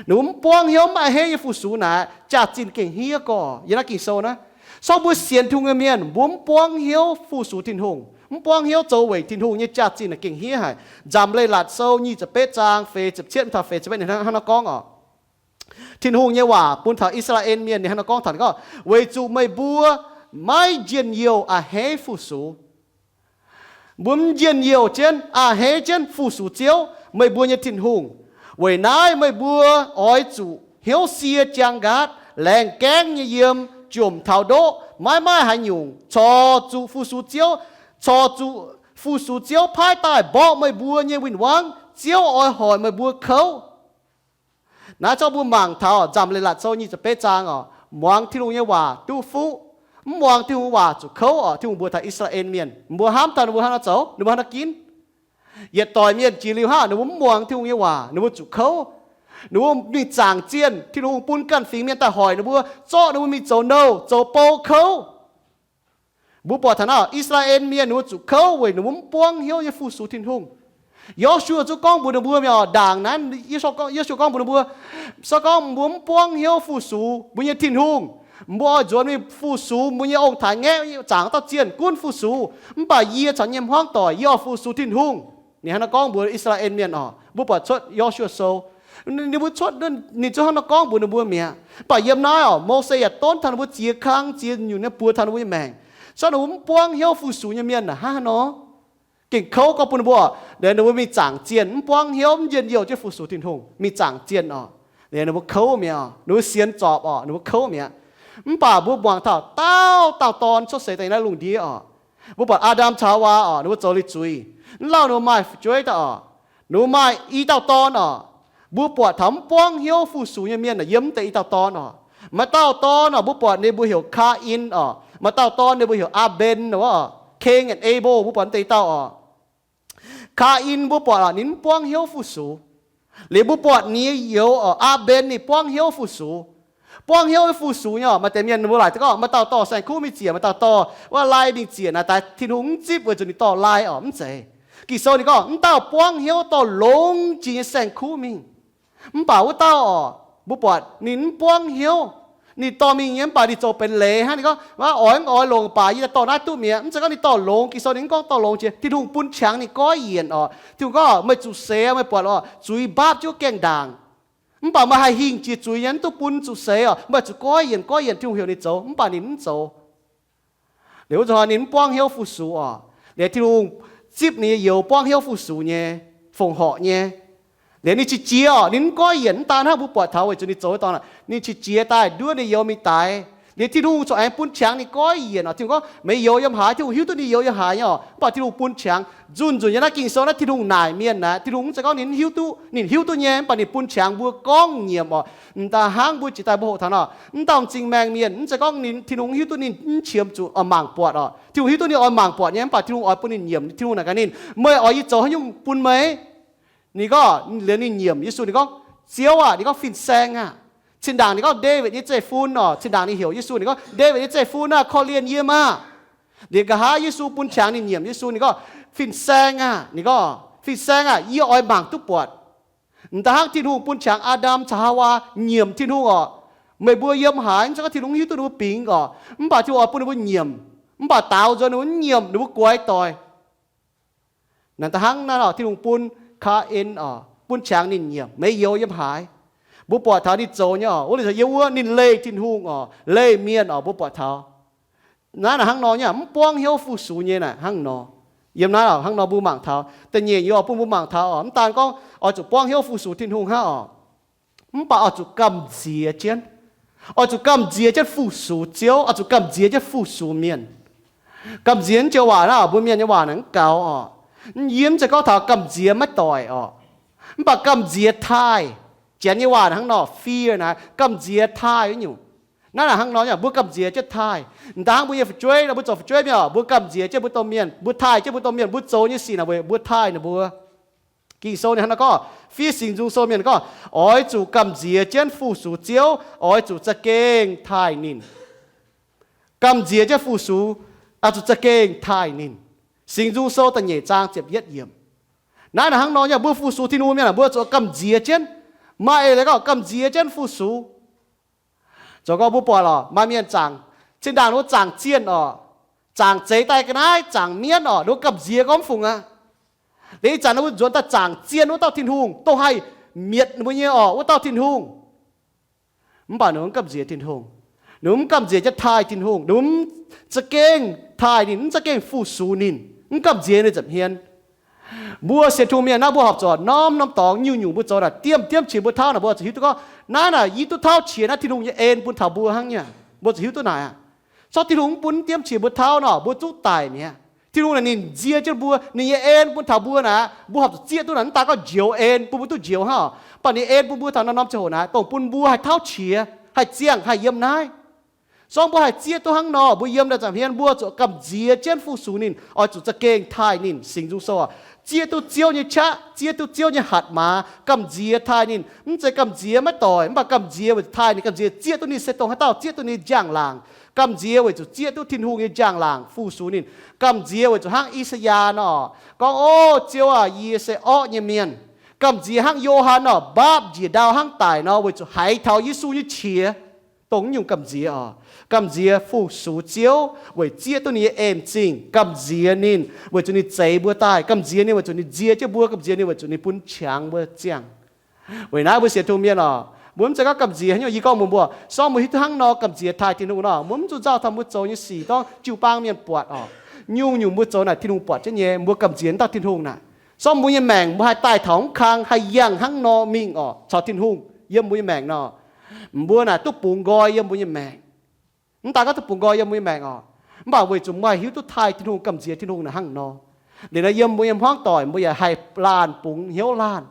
Ninh mbuo mv buangv hnyouv, mv a'hneiv nyei fu-sux naaic, jaax-zinh gengh hniev gorx. Yiem naaiv Ging-Sou naaiv, se gorngv mbuo sienx Tin-Hungh nyei mienh, mbuo mv buangv hnyouv fu-sux Tin-Hungh, mv buangv hnyouv zoux weic Tin-Hungh nyei, jaax-zinh naaic gengh hniev haic. Nzamc Leiz-Latc Sou nyic ziepc betv zaang feix ziepc cietv mingh taux feix ziepc betv ninh hnangv nor gorngv oc, Tin-Hungh nyei waac bun taux I^saa^laa^en Mienh, ninh hnangv nor gorngv taux ninh gorngv, Weic zuqc meih mbuo maiv njien-youh a'hneiv fu-sux, mbuo mv njien-youh jienv, a'hneiv jienv fu-sux Ziouv, meih mbuo nyei Tin-Hungh. Weic naaiv meih mbuo oix zuqc hnyouv sie jaang nqaatv, laengz gaengv nyei yiem, jomc taux ndoqv, maiv maaih haaix nyungc, corc zuqc fu-sux Ziouv, corc zuqc fu-sux Ziouv paaiv daaih mborqv meih mbuo nyei win-wangv. Ziouv oix hoic meih mbuo kouv. Naaiv zorqv mbuo mangc taux Nzamc Leiz-Latc Sou nyic ziepc betv zaang oc, muangx Tin-Hungh nyei waac duqv fuqv, mv muangx Tin-Hungh waac zuqc kouv oc. Tin-Hungh mbuox taux I^saa^laa^en Mienh, mbuo hnamv taux ninh mbuo hnangv nor zoux, ninh mbuo hnangv nor ginv. Yietc doic mienh jiex liuz hnangv, ninh mbuo mv muangx Tin-Hungh nyei waac, ninh mbuo zuqc kouv. Ninh mbuo mingh zaangc zienh, Tin-Hungh bun ganh fingx mienh daaih hoic ninh mbuo, zorqv ninh mbuo mingh zoux nouh, zoux bou kouv. Mbuo buatc taux naaiv, I^saa^laa^en Mienh ninh mbuo zuqc kouv weic ninh mbuo mv buangv hnyouv nyei fu-sux Tin-Hungh. Yo^su^waa zuqc gorngv mbuox ninh mbuo mi'aqv, ndaangc naaiv Yo^su^waa gorngv mbuox ninh mbuo, se gorngv mbuo mv buangv hnyouv fu-sux mbuo nyei Tin-Hungh, mbuo oix nzuonx mingh fu-sux mbuo nyei ong-taaix ngaeqv zaangc dauh zienh gunv fu-sux. Mv baac yie caux nyei hmuangv doic, yie oix fu-sux Tin-Hungh. Ninh hnangv nor gorngv mbuox I^saa^laa^en Mienh oc. Mbuo buatc cuotv Yo^su^waa Sou, ninh mbuo cuotv, ninh zungv hnangv nor gorngv mbuox ninh mbuo mi'aqv. Mv baac yiem naaiv oc, Mose yaac donv taux ninh mbuo ziex kang, ziex nyungc nyei buoz taux ninh mbuo nyei maengc. Se ninh mbuo mv buangv hnyouv fu-sux nyei mienh hnangv haaix nor, gengh kouv gorngv bun ninh mbuo, ninh mbuo mingh zaangc zienh, mv buangv hnyouv, mv njien-youh jienv fu-sux Tin-Hungh, mingh zaangc zienh oc. Ninh mbuo kouv mi'aqv, ninh mbuo sienx zorpc oc, ninh mbuo kouv mi'aqv. Mv baac mbuo muangx taux dauh dauh dorn cuotv seix daaih yiem naaiv lungh ndiev oc. Mbuo buatc Aa^ndam caux Haawaa oc, ninh mbuo zoux liuz zuiz, mv lauh ninh mbuo maaih fu'jueiv daaih oc. Ninh mbuo maaih i dauh dorn oc. Mbuo buatc taux mv buangv hnyouv fu-sux nyei mienh naaic yiem mv deix i dauh dorn oc. Maaih dauh dorn oc, mbuo buatc ninh mbuo heuc Kaa^in oc. Maaih dauh dorn ninh mbuo heuc Aa^mben oc, Cain and Abel, mbuo buatc mv deix i dauh oc. Kaa^in mbuo buatc oc, ninh mv buangv hnyouv fu-sux. Liuz mbuo buatc ninh nyei youz oc, Aa^mben ninh buangv hnyouv fu-sux. Buangv hnyouv fu-sux nyei oc. Maaih deix mienh ninh mbuo laaic gorngv maaih dauh dorh saeng-kuv mingh ziec, maaih dauh dorh wuov lai mingh ziec naaic, daaih Tin-Hungh mv zipv weic zuqc ninh dorh lai oc. Mv zeiz. Ging-Sou ninh gorngv mv dauh buangv hnyouv dorh longx jiex nyei saeng-kuv mingh. Mv baac wuov dauh oc, mbuo buatc ninh mv buangv hnyouv. Ninh dorh mingh nyei mv baac ninh zoux benx leiz hnangv. Ninh gorngv, Maiv oix, mv oix longc, mv baac yie daaih dorh naaiv duqv mi'aqv. Mv zeiz gorngv ninh dorh longx. Ging-Sou ninh mv gorngv dorh longx jiex. Tin-Hungh bun qangx ninh goiv yienc oc. Tin-Hungh gorngv, Meih zuqc seix, meih buatc oc, zuiz mbaapv jienv gaengh ndaangc. Mv baac meih haih hingh jiex zuiz nyei, mv duqv bun zuqc seix oc. Meih zuqc goiv yienc, goiv yienc, Tin-Hungh heuc ninh zoux, mv baac ninh mv zoux. Liuz wuov zanc ninh mv buangv hnyouv fu-sux oc. Liuz Tin-Hungh zipv ninh nyei youz buangv hnyouv fu-sux nyei, fongc horc nyei. Liuz ninh qiex jiez oc, ninh mv goiv yienc. Mv daan hnangv mbuo buatc taux weic zuqc ninh zoux wuov dorngx, ninh qiex jiez daaih nduov ninh youz mingh daix. Liuz Tin-Hungh corc aengx bun qangx ninh goiv yienc oc. Tin-Hungh gorngv, Meih youz yiem haaix? Tin-Hungh hiuv duqv ninh youz yiem haaix nyei oc. Mv baac Tin-Hungh bun qangx. Nzunc nzunc yiem naaiv Ging-Sou naaiv Tin-Hungh naaic mienh naaic, Tin-Hungh mv zeiz gorngv ninh hiuv duqv, ninh hiuv duqv nyei, mv baac ninh bun qangx mbuo gorngv nyiemc oc. M'daaih hnangv mbuo jiex daaih mbuo hoqc taux nor, mv dauh m'zing maengh mienh, mv zeiz gorngv ninh, Tin-Hungh hiuv duqv ninh mv qiemx zuqc oix mangc buatc oc. Tin-Hungh hiuv duqv ninh oix mangc buatc nyei, mv baac Tin-Hungh oix bun ninh nyiemc. Tin-Hungh naaic gaax ninh, Meih oix yie zoux haaix nyungc bun meih? Ninh gorngv, liuz ninh nyiemc Yesu, ninh gorngv, Ziouv aah! Ninh gorngv, Fin-Saeng aah! Zinh ndaangc ninh gorngv, Ndaawitv nyei zeiv-fun oc. Zinh ndaangc ninh heuc Yesu, ninh gorngv, Ndaawitv nyei zeiv-fun aah! Korv-lienh yie maah! Liuz nqa'haav Yesu bun qangx ninh nyiemc Yesu, ninh gorngv, Fin-Saeng aah! Ninh gorngv, Fin-Saeng aah! Yie oix mangc duqv buatc. M'daaih hnangv Tin-Hungh bun qangx Aa^ndam caux Haawaa nyiemc Tin-Hungh orqc. Meih mbuo yiem haaix, mv zeiz gorngv Tin-Hungh hiuv duqv ninh mbuo bingx orqc, mv baac Tin-Hungh oix bun ninh mbuo nyiemc. Mv baac daaux nzuonx ninh mbuo mv nyiemc, ninh mbuo guaix doic. Naaiv da'hnangv naaiv orqc, Tin-Hungh bun Kaa^en orqc, bun qangx ninh nyiemc, meih youz yiem haaix. Mbuo buatc taux ninh zoux nyei orqc, wuov liuz yiem wuov ninh leih Tin-Hungh orqc, leih mienh orqc, mbuo buatc taux. Naaiv naaic hnangv nor nyei, mv buangv hnyouv fu-sux nyei naaic hnangv nor. Yiem naaiv hnangv nor mbuo mangc taux, da'nyeic nyei orqc, bun mbuo mangc taux orqc, mv daan gorngv oix zuqc buangv hnyouv fu-sux Tin-Hungh hnangv orqc, mv baac oix zuqc gamh nziex jienv. Oix zuqc gamh nziex jienv fu-sux Ziouv, oix zuqc gamh nziex jienv fu-sux mienh. Gamh nziex naaiv joux waac naaic, mbuo mienh nyei waac naaic mv gaux orqc. Yie mv zeiz gorngv taux gamh nziex maiv doic orqc, mv baac gamh nziex taaih. Janx nyei waac hnangv nor, fear naaic, gamh nziex taaih wuov nyungc. Naaiv naaic hnangv nor nyei, mbuo gamh nziex jienv taaih. M'daaih hnangv mbuo nyei fu'jueiv nor, mbuo zoux fu'jueiv mienh orqc, mbuo gamh nziex jienv mbuo domh mienh, mbuo taaih jienv mbuo domh mienh, mbuo zoux nyei sic naaic weic mbuo taaih ninh mbuo. Ging-Sou ninh hnangv nor gorngv, fiev Singx Nzung Sou mienh gorngv, oix zuqc gamh nziex jienv fu-sux Ziouv, oix zuqc za'gengh taaih ninh. Gamh nziex jienv fu-sux, oix zuqc za'gengh taaih ninh. Singx Nzung Sou da'nyeic zaang ziepc yietv yiemc. Naaiv naaic hnangv nor nyei, mbuo fu-sux Tin-Hungh mienh aah, mbuo zuqc gamh nziex jienv. Maaih eix leiz gorngv gamh nziex jienv fu-sux. Zoux gorngv mbuo buatc lorqc, maaih mienh zaangc, zinh ndaangc ninh mbuo zaangc zienh orqc, zaangc zeix daaih ga'naaiv, zaangc mienv orqc, ninh mbuo gamh nziex gorngv mv fungc aqv. Liuz ih zanc ninh mbuo nzuonx daaih zaangc zienh wuov dauh Tin-Hungh, dongh haih mietc ninh mbuo nyei orqc, wuov dauh Tin-Hungh. Mv baac ninh mbuo mv gamh nziex Tin-Hungh. Ninh mbuo mv gamh nziex jienv taaih Tin-Hungh. Ninh mbuo mv za'gengh taaih ninh, mv za'gengh fu-sux ninh, mv gamh nziex ninh nza'hmien. Mbuo sienx Tin-Hungh mienh naaiv, mbuo horpc zuqc norm-norm dorngx nyungc-nyungc mbuo zoux naaic, diemv-diemv qiex mbuo tauv naaic, mbuo zuqc hiuv duqv gorngv naaiv naaic yie duqv tauv qiex naaiv Tin-Hungh nyei en bun taux mbuo hnangv nyei. Mbuo zuqc hiuv duqv naaic aqv. Corc Tin-Hungh mv bun diemv qiex mbuo tauv nor, mbuo zungv daic mi'aqv. Tin-Hungh naaic ninh nzie jienv mbuo, ninh nyei en bun taux mbuo naaic, mbuo horpc zuqc zieqv duqv naaic, mv daan gorngv njoux en bun mbuo duqv njoux hnangv, mv baac ninh en bun mbuo taux norm-norm ziangh hoc naaic, dongh bun mbuo haih tauv qiex, haih ziangh, haih yiem naaiv. Sorng mbuo haih zieqv duqv hnangv nor, mbuo yiem naaic nza'hmien mbuo zuqc gamh nziex jienv fu-sux ninh, oix zuqc za'gengh taaih ninh. Singx Nzung Sou aac, zieqv duqv Ziouv nyei qaqv, zieqv duqv Ziouv nyei hatc maaz, gamh nziex taaih ninh. Mv zeiz gamh nziex maiv doic, mv baac gamh nziex weic taaih ninh, gamh nziex zieqv duqv ninh se dongh haaix dauh zieqv duqv ninh njang-laangc. Gamh nziex weic zuqc zieqv duqv Tin-Hungh nyei njang-laangc fu-sux ninh. Gamh nziex weic zuqc hnangv I^saa^yaa nor gorngv, O Ziouv aac, yie se orqv nyei mienh. Gamh nziex hnangv Yo^han nor, mbaapv njiec ndau hnangv daic nor, weic zuqc haiz taux Yesu nyei qiex. Dongh nyungc gamh nziex oc. Gamh nziex fu-sux Ziouv weic zieqv duqv ninh nyei en zingh. Gamh nziex ninh weic zuqc ninh zeix mbuo daaih. Gamh nziex ninh weic zuqc ninh nzie jienv mbuo. Gamh nziex ninh weic zuqc ninh bun qangx mbuo ziangh. Weic naaiv mbuo sienx Tin-Hungh mienh oc, mbuo mv zeiz gorngv gamh nziex haaix nyungc. Yie gorngv mbuox mbuo, sorng mbuo hiuv duqv hnangv nor gamh nziex taaih Tin-Hungh nor, mbuo mv zuqc nzauh taux mbuo zoux nyei sic dorngv jiu-baang mienh buatc oc. Nyungc-nyungc mbuo zoux naaic Tin-Hungh buatc jienv nyei. Mbuo gamh nziex dauh Tin-Hungh naaic, sorng mbuo nyei maengc mbuo haih daaih taux mv kang, haih yangh hnangv nor mingh oc, caux Tin-Hungh yiem mbuo nyei maengc nor, mbuo naaic duqv bungx nqoi yiem mbuo nyei maengc. Mv daan gorngv duqv bungx nqoi yiem mbuo nyei maengc oc, mv baac weic zuqc mbuo haih hiuv duqv taaih Tin-Hungh, gamh nziex Tin-Hungh naaic hnangv nor, liuz nor yiem mbuo nyei hmuangv doic mbuo yaac haih laanh bungx hnyouv laanh,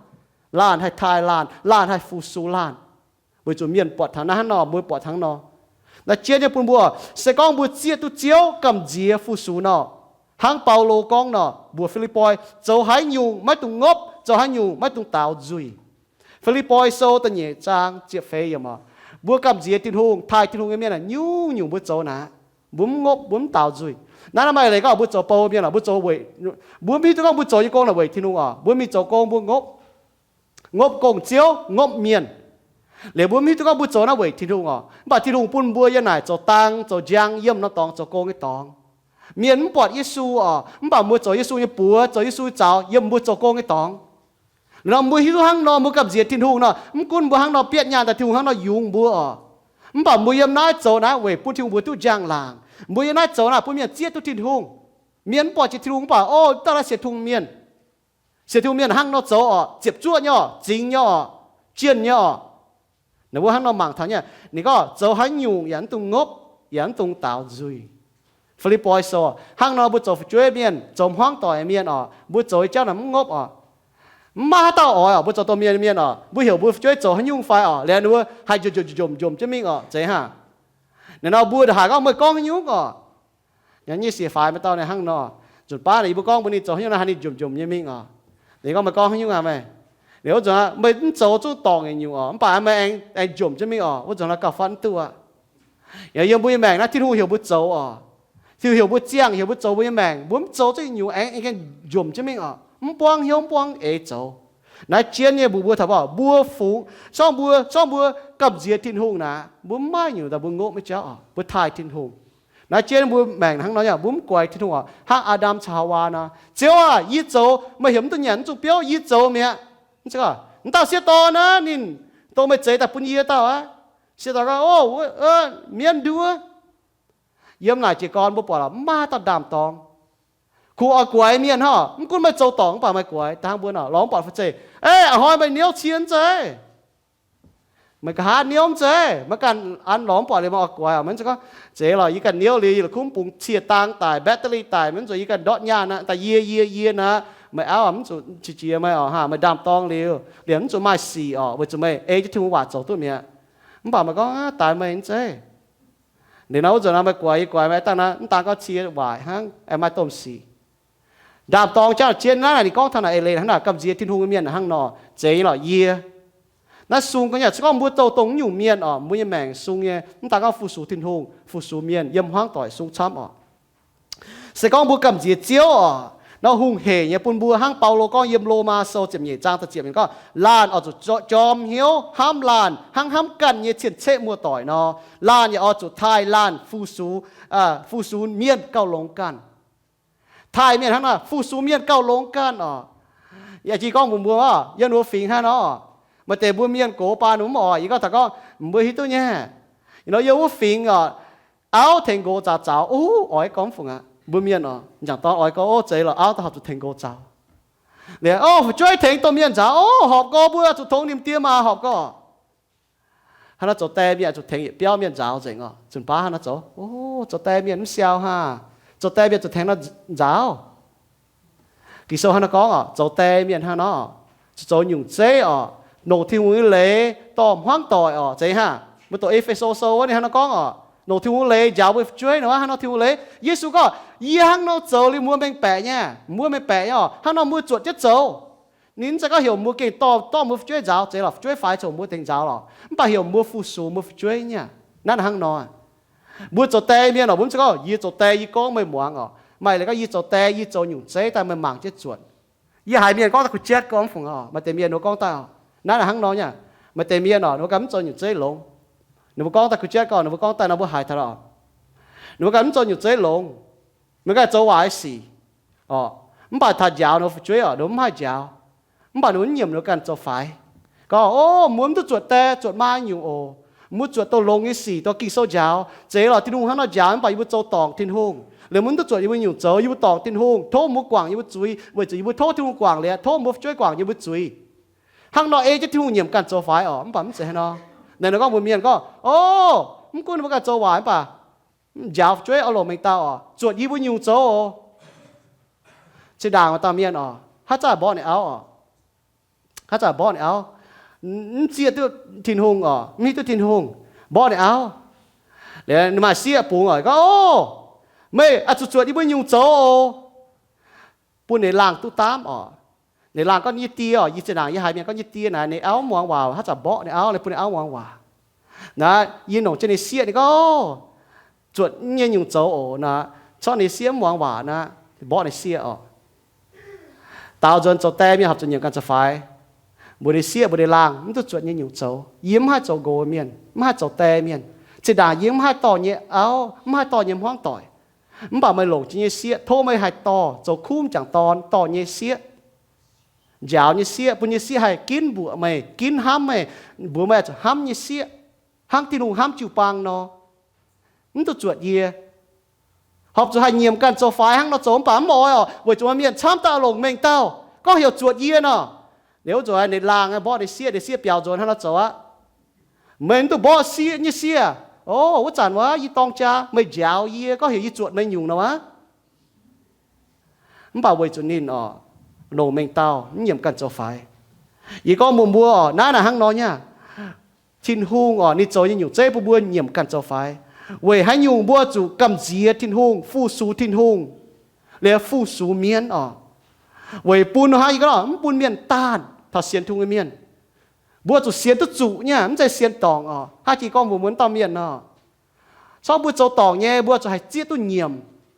laanh haih taaih laanh, laanh haih fu-sux laanh. Weic zuqc mienh buatc taux naaiv hnangv nor, mbuo buatc hnangv nor. Naaiv jienv nyei bun mbuo, se gorngv mbuo zieqv duqv Ziouv gamh nziex fu-sux nor, hnangv Baulo gorngv nor, mbuox Fi^lipv^poi, zoux haaix nyungc maiv dungx ngopv, zoux haaix nyungc maiv dungx daaux nzuih. Fi^lipv^poi Sou da'nyeic zaang ziepc feix yiemc oc, mbuo gamh nziex Tin-Hungh, taaih Tin-Hungh nyei mienh aah, nyungc-nyungc mbuo zoux naaic, mbuo mv ngopv, mbuo mv daaux nzuih. Naaiv, naaiv maaih leiz gorngv mbuo zoux bou mienh oc, mbuo zoux weic, mbuo mv hiuv duqv gorngv mbuo zoux nyei gong naaic weic Tin-Hungh oc. Mbuo mingh zoux gong mbuo ngopv, ngopv gong-ziouv, ngopv mienh. Liuz mbuo mv hiuv duqv gorngv mbuo zoux naaiv weic Tin-Hungh oc. Mv baac Tin-Hungh bun mbuo yiem naaic zoux dang zoux njang, yiem norm dorngx zoux gong nyei dorngx. Mienh mv buatc Yesu oc, mv baac mbuo zoux Yesu nyei buoz, zoux Yesu nyei zaux, yiem mbuo zoux gong nyei dorngx. Liuz nor mbuo hiuv duqv hnangv nor, mbuo gamh nziex Tin-Hungh nor, mv gunv mbuo hnangv nor bietv nyaanh daaih, Tin-Hungh hnangv nor yungz mbuo oc. Mv baac mbuo yiem naaiv zoux naaiv weic bun Tin-Hungh mbuo duqv njang-laangc. Mbuo yiem naaiv zoux naaiv bun mienh zieqv duqv Tin-Hungh. Mienh mv buatc jiex Tin-Hungh mv baac, o, dauh naaiv sienx Tin-Hungh mienh. Sienx Tin-Hungh mienh hnangv nor zoux oc, ziepc zuoqv nyei oc, zingx nyei oc, jienh nyei oc. Ninh mbuo hnangv nor mangc taux nyei, ninh gorngv zoux haaix nyungc yaac mv dungx ngopv, yaac mv dungx daaux nzuih. Fi^lipv^poi Sou, hnangv nor mbuo zoux fu'jueiv mienh, zoux hmuangv doic mienh oc, mbuo zoux nyei jauv naaic mv ngopv oc. Mv maaih haaix dauh oix oc, mbuo zoux domh mienh mienh oc, mbuo heuc mbuo fu'jueiv zoux haaix nyungc fai oc, liuz ninh mbuo haih njomc njomc njomc njomc jienv mingh oc, zeiz hnangv. Naaiv nor mbuo haiz gorngv meih gorngv haaix nyungc oc. Nyei siex faix meih dauh naaiv hnangv nor, nzunc baav naaic yie mbuo gorngv mbuox ninh zoux haaix nyungc naaiv, haaix ninh njomc njomc nyei mingh oc. Ninh gorngv meih gorngv haaix nyungc aqv meih. Liuz wuov nzunc meih mv zoux zungv dorngc nyei nyungc oc, mv baac meih aengx njomc jienv mingh oc, wuov nzunc naaiv gauh fatv mv duqv aqv. Yaac yiem mbuo nyei maengc naaiv Tin-Hungh heuc mbuo zoux oc. Tin-Hungh heuc mbuo ziangh, heuc mbuo zoux mbuo nyei maengc, mbuo mv zoux zungv nyungc aengx, aengx njomc jienv mingh oc, mv buangv hnyouv mv buangv eix zoux. Naaiv jienv nyei mbuox mbuo taux mbuo, mbuo fungx, zorngv mbuo, zorngv mbuo gamh nziex Tin-Hungh naaic, mbuo mv maaih nyungc daaih mbuo ngopv maiv jauv oc, mbuo taaih Tin-Hungh. Naaiv jienv mbuo maengc hnangv nor yaac mbuo mv guaix Tin-Hungh oc. Hnangv Aa^ndam caux Haawaa nor, Ziouv aah! Yie zoux, meih heuc mv duqv nyanc mv zuqc biouv, yie zoux mi'aqv. Mv zeiz gorngv, mv dauh sieqv dorn naaiv ninh dongh meih zeix daaih bun yie dauh aqv. Sieqv dorn gorngv, O, mienv nduov. Yiem naaic jiez gorn mbuo buatc lorqc, mv maaih haaix dauh ndaam-dorng. Kungx oix guaix mienh hnangv. Mv gunv meih zoux dorngc mv baac meih guaix, da'hnangv mbuo nor, lorz mv buatc fu'zeiv, Eix, a'hnoi meih niouv cie mv zeiz? Meih nqa'haav niouv mv zeiz? Meih ganh an lorz mv buatc liuz meih oix guaix oc. Mv zeiz gorngv, Zeiz lorqc, yie ganh niouv liuz, yie la'kuqv mv bungx cie dang daic, battery daic, mv zuqc yie ganh ndortv nyaanh aqv, daaih yie, yie, yie naaic, meih auv mv zuqc qiex jiez meih oc, hnangv meih ndaam-dorng liuz, liemh mv zuqc maaih sic oc, weic zuqc meih ei jienv Tin-Hungh waac zoux duqv mi'aqv. Mv baac meih gorngv, Daaix meih mv zeiz. Liuz nor wuov zanc nor meih guaix yie guaix meih dangh naaiv, mv daan gorngv cie waaic hnangv, aengx maaih domh sic. Ndaam-dorng jangv jienv naaiv, ninh gorngv taux naaic eix leiz hnangv naaic, gamh nziex Tin-Hungh nyei mienh hnangv nor, zeiz nyei lorqc yie. Naaiv sung gorngv nyei, se gorngv mbuo douh dongh naaiv nyungc mienh oc, mbuo nyei maengc sung nyei, mv daan gorngv fu-sux Tin-Hungh, fu-sux mienh, yiem hmuangv doic sung camv oc. Se gorngv mbuo gamh nziex Ziouv oc, nor hungh heic nyei bun mbuo hnangv Baulo gorngv yiem Lomaa sou ziepc nyeic zaang da'ziepc gorngv, Laanh oix zuqc jorm hnyouv hnamv laanh hnangv hnamv ganh nyei cien-ceqv muoz-doic nor, laanh yaac oix zuqc taaih laanh fu-sux, fu-sux mienh gauh longx ganh. Taaih mienh hnangv nor, fu-sux mienh gauh longx ganh oc. Yaac jiex gorngv mbuox mbuo oc, yiem wuov fingx hnangv nor, maaih deix mbuo mienh gox baan mv oix. Yie gorngv taux gorngv mbuo hiuv duqv nyei, nor yiem wuov fingx oc, auv tengx nqox zaux zaux, o, oix gorngv fungc aqv. Mbuo mienh oc, m'jangc dorn oix gorngv, O, zeiz lorqc, auv daaih horpc zuqc tengx nqox zaux. Liuz, O, fu'jueiv tengx domh mienh nzaaux, O, horpc gorx, mbuo zuqc tongx nimc die maa, horpc gorx. Hnangv nor zoux die mienh zuqc tengx yietc biauv mienh nzaaux nzengc oc. Zunc baav hnangv nor zoux, O, zoux die mienh mv siau haah. Zoux die mienh zuqc tengx nor nzaaux. Ging-Sou hnangv nor gorngv oc, zoux die mienh hnangv nor, zuqc zoux nyungc zeiv oc, longc Tin-Hungh nyei leiz dorh hmuangv doic oc. Zeiz haah? Mbuo doqc E^fe^so Sou wuov ninh hnangv nor gorngv oc, longc Tin-Hungh nyei leiz njaaux mbuo fu'jueiv nor, hnangv nor Tin-Hungh leiz. Yesu gorngv, Yie hnangv nor zoux liuz mbuo mengh baeqc nyei, mbuo mengh baeqc nyei oc. Hnangv nor mbuo zuotc jienv zoux. Ninh mv zeiz gorngv heuc mbuo gengh dorh, dorh mbuo fu'jueiv nzaaux, zeiz lorqc, fu'jueiv faix coux mbuo tengx nzaaux lorqc, mv baac heuc mbuo fu-sux mbuo fu'jueiv nyei. Naaiv hnangv nor, mbuo zoux die mienh oc, mbuo mv zeiz gorngv, Yie zoux die, yie gorngv meih muangx oc. Maaih leiz gorngv, Yie zoux die, yie zoux nyungc zeiv daaih meih mangc jienv zuotc. Yie haiz mienh gorngv daaih kuh jatv gorngv fungc oc. Maaih deix mienh ninh mbuo gorngv daaih oc, naaiv hnangv nor nyei. Maaih deix mienh oc, ninh mbuo ganh mv zoux nyungc zeiv longx. Ninh mbuo gorngv daaih kuh jatv gorngv, ninh mbuo gorngv daaih nor mbuo haiz taux oc. Ninh mbuo ganh mv zoux nyungc zeiv longx, ninh ganh zoux waaic sic oc. Mv baac taux njaaux ninh mbuo fu'jueiv oc, ninh mbuo mv haih njaaux. Mv baac ninh mbuo mv nyiemc ninh mbuo ganh zoux faix. Gorngv, O, mbuo mv duqv zuotc die zuotc maa nyungc oc. Mbuo zuotc dongh longx nyei sic, dongh Ging-Sou njaaux. Zeiz lorqc, Tin-Hungh hnangv nor njaaux, mv baac yie mbuo zoux dorngc Tin-Hungh. Liuz mbuo mv duqv zuotc yie mbuo nyungc zoux, yie mbuo dorngc Tin-Hungh, tov mbuo guangc yie mbuo zuiz, weic zuqc yie mbuo tov Tin-Hungh guangc liuz, tov mbuo fu'jueiv guangc yie mbuo zuiz. Hnangv nor ei jienv Tin-Hungh nyiemc ganh zoux faix oc. Mv baac mv zeiz hnangv nor. Naaiv ninh gorngv mbuox mienh gorngv, O, mv gunv mbuo ganh zoux waaic mv baac njaaux fu'jueiv oix longc mengh dauh oc, zuotc yie mbuo nyungc zoux oc. Zinh ndaangc maaih dauh mienh oc, haaix zanc mborqv ninh auv oc, haaix zanc mborqv ninh auv, mv zieqv duqv Tin-Hungh oc, mv hiuv duqv Tin-Hungh, mborqv ninh auv. Liuz ninh maaih sieqv bungx oc, gorngv, O, meih oix zuqc zuotc yie mbuo nyungc zoux oc. Bun ninh laangh duqv daamv oc. Ninh laangh gorngv, Yie die oc, yie zinh ndaangc yie haiz mienh gorngv yie die naaic, ninh auv mv muangx waac, haaix zanc mborqv ninh auv, ninh bun ninh auv muangx waac. Naaiv yie longc jienv ninh sieqv, ninh gorngv, O, zuotc nyei nyungc zoux oc. Naaiv corc ninh sieqv mv muangx waac naaiv, mborqv ninh sieqv oc. Daaux nzuonx zoux die mienh horpc zuqc nyiemc ganh zoux faix. Mbuox ninh sieqv, mbuox ninh laangh, mv duqv zuotc nyei nyungc zoux. Yie mv haih zoux nqox mienh, mv haih zoux die mienh. Zinh ndaangc yie mv haih dorh nyei auv, mv haih dorh nyei hmuangv doic. Mv baac meih longc jienv nyei sieqv, tov meih haih dorh zoux kuv m'jangc dorn dorh nyei sieqv, njaaux nyei sieqv, bun nyei sieqv haih ginv mbuoqc meih, ginv hnamv meih, mbuox meih zuqc hnamv nyei sieqv, hnangv Tin-Hungh hnamv jiu-baang nor. Mv duqv zuotc yie. Horpc zuqc haih nyiemc ganh zoux faix hnangv nor zoux, mv baac mv oix oc, weic zuqc maaih mienh camv daaih longc mengh dauh gorngv heuc zuotc yie nor. Liuz wuov zanc ninh laangh mborqv ninh sieqv, ninh sieqv biaux nzuonx hnangv nor zoux aqv. Meih mv duqv mborqv sieqv nyei sieqv. O, wuov zanc wuov yie dorng jaa meih njaaux yie gorngv heuc yie zuotc meih nyungc nor aqv. Mv baac weic zuqc ninh oc, longc mengh dauh mv nyiemc ganh zoux faix. Yie gorngv mbuox mbuo oc, naaiv naaic hnangv nor nyei aqv. Tin-Hungh oc, ninh zoux nyei nyungc zeiv bun mbuo nyiemc ganh zoux faix. Weic haaix nyungc mbuo zuqc gamh nziex Tin-Hungh, fu-sux Tin-Hungh, liuz fu-sux mienv oc. Weic bun hnangv yie gorngv, mv bun mienh daanh taux sienx Tin-Hungh nyei mienh. Mbuo zuqc sienx duqv zuqc nyei aqv, mv zeiz sienx dorngc oc. Hnangv jiex gorngv mbuox mbuo dauh mienh nor, corc mbuo zoux dorngc nyei, mbuo zuqc haih zieqv duqv nyiemc,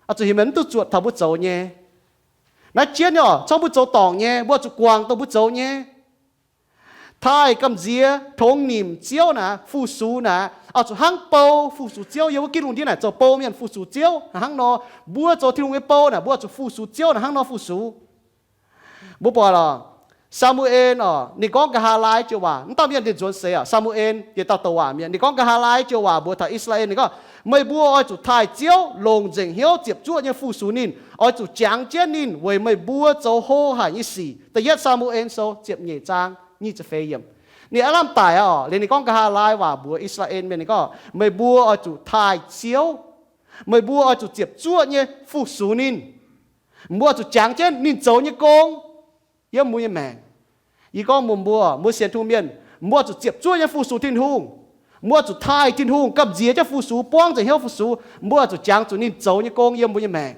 oix zuqc heuc mienh mv duqv zuotc taux mbuo zoux nyei. Naaiv jienv nyei oc, corc mbuo zoux dorngc nyei, mbuo zuqc guangc dongh mbuo zoux nyei. taaih gamh nziex tongx nimc Ziouv naaic, fu-sux naaic, oix zuqc hnangv bou fu-sux Ziouv. Yiem wuov ginv lungh ndiev naaic zoux bou mienh fu-sux Ziouv hnangv nor. Mbuo zoux Tin-Hungh nyei bou naaic, mbuo oix zuqc fu-sux Ziouv naaic hnangv nor fu-sux. Mbuo buatc lorqc, Saa^mu^en orqc, ninh gorngv nqa'haav laai joux waac, mv dauh mienh ninh nzuonx seix orqc, Saa^mu^en yietc dauh douc waac mienh, ninh gorngv nqa'haav laai joux waac mbuox taux I^saa^laa^en. Ninh gorngv, meih mbuo oix zuqc taaih Ziouv, longc nzengc hnyouv ziepc zuoqv nyei fu-sux ninh, oix zuqc jangx jienv ninh weic meih mbuo zoux hlo haic nyei sic. Da'yietv Saa^mu^en Sou ziepc nyeic zaang nyic ziepc feix yiemc. Ninh aav lamh daic orqc, liuz ninh gorngv nqa'haav laai waac mbuox I^saa^laa^en mienh, ninh gorngv, meih mbuo oix zuqc taaih Ziouv. Meih mbuo oix zuqc ziepc zuoqv nyei fu-sux ninh. Mbuo oix zuqc jangx jienv ninh zoux nyei gong yiem mbuo nyei maengc. Yie gorngv mbuox mbuo, mbuo sienx Tin-Hungh mienh, mbuo oix zuqc ziepc zuoqv nyei fu-sux Tin-Hungh. Mbuo oix zuqc taaih Tin-Hungh, gamh nziex jienv fu-sux, buangv nzengc hnyouv fu-sux. Mbuo oix zuqc jangx zuqc ninh zoux nyei gong yiem mbuo nyei maengc.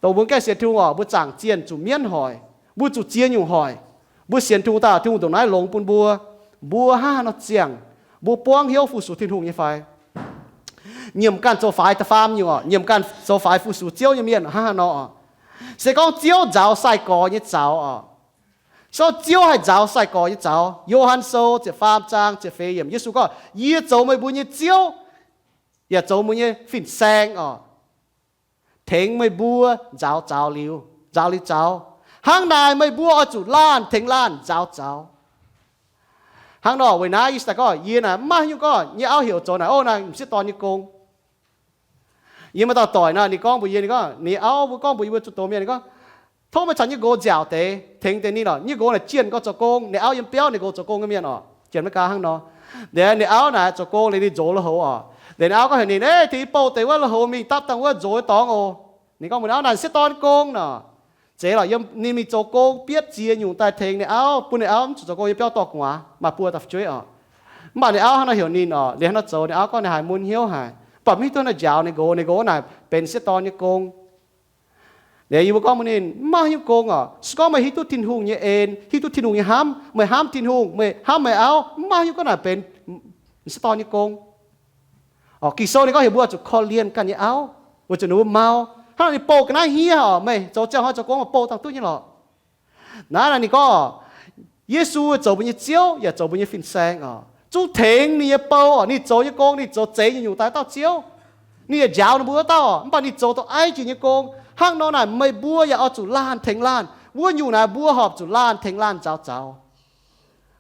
Dongh mbuo gaengh sienx Tin-Hungh orqc, mbuo zaangc zienh zuqc mienv hoic, mbuo zuqc ziex nyungc hoic. Mbuo sienx Tin-Hungh daaih, Tin-Hungh ndongc naaiv longx bun mbuo. Mbuo hnangv haaix nor ziangh, mbuo buangv hnyouv fu-sux Tin-Hungh nyei fai? Nyiemc ganh zoux faix da'faam nyungc orqc, nyiemc ganh zoux faix fu-sux Ziouv nyei mienh hnangv haaix nor orqc? Se gorngv Ziouv nzaaux sai-gorx nyei zaux orqc. Se gorngv Ziouv haih nzaaux sai-gorx nyei zaux, Yo^han Sou ziepc faam zaang ziepc feix yiemc, Yesu gorngv, yie zoux meih mbuo nyei Ziouv, yaac zoux mbuo nyei fin-saeng orqc. Tengx meih mbuo nzaaux zaux liuz, nzaaux liuz zaux. Hnangv naaic meih mbuo oix zuqc laanh tengx laanh nzaaux zaux. Hnangv nor weic naaiv yie daaih gorngv, yie naaic mv maaih nyungc gorngv nyei auv heuc zoux naaic, ov, naaiv m'sieqv dorn nyei gong. Yie maaih dauh doic naaic, ninh gorngv mbuox yie, ninh gorngv ninh auv mbuo gorngv mbuox yie mbuo zuqc doz mienh, ninh gorngv, tov meih caux nyei nqox nziaauc deix, tengx deix ninh orqc. Nyei nqox naaic jienh gorngv zoux gong, ninh auv yiem biauv, ninh nqox zoux gong nyei mienh orqc, jienh maiv gaax hnangv nor. Liuz ninh auv naaic zoux gong liuz ninh nzox lui-houx orqc. Liuz ninh auv gorngv heuc ninh, ei, tengx yie bouh deix wuov lui-houx mingh dapv dangh wuov nzox nyei dorngx oc. Ninh gorngv mbuox ninh auv, naaic m'sieqv dorn nyei gong nor. Zeiz lorqc, yiem ninh mingh zoux gong bietv ziex nyungc daaih tengx ninh auv, bun ninh auv mv zuqc zoux gong, yiem biauv dorh gu'nguaaz maaih buo dauh fu'jueiv orqc. Mv baac ninh auv hnangv nor heuc ninh orqc, liuz hnangv nor zoux, ninh auv gorngv ninh haiz mun hnyouv haic, mv baac mv hiuv duqv haaix nor njaaux ninh nqox. Ninh nqox naaic benx m'sieqv dorn nyei gong. Liuz yie mbuo gorngv mbuox ninh, mv maaih nyungc gong orqc. Se gorngv meih hiuv duqv Tin-Hungh nyei en, hiuv duqv Tin-Hungh nyei hnamv, meih hnamv Tin-Hungh, meih hnamv meih auv, mv maaih nyungc gorngv naaic benx m'sieqv dorn nyei gong. Orqc, Ging-Sou ninh gorngv heuc mbuo zuqc korv-lienh ganh nyei auv, weic zuqc ninh mbuo mau. Hnangv naaic ninh bouh ga'naaiv hniev orqc, meih zoux ziangh hoc zoux gong bouh dangh duqv nyei lorqc. Naaiv naaic ninh gorngv, Yesu zoux mbuo nyei Ziouv yaac zoux mbuo nyei fin-saeng orqc. Zungv tengx ninh nyei bou orqc, ninh zoux nyei gong, ninh zoux zeix nyei nyungc daaih dauh Ziouv. Ninh yaac njaaux ninh mbuo wuov dauh orqc, mv baac ninh zoux dongh aiv jiex nyei gong. Hnangv nor naaic meih mbuo yaac oix zuqc laanh tengx laanh. Wuov nyungc naaic mbuo horpc zuqc laanh tengx laanh nzaaux zaux.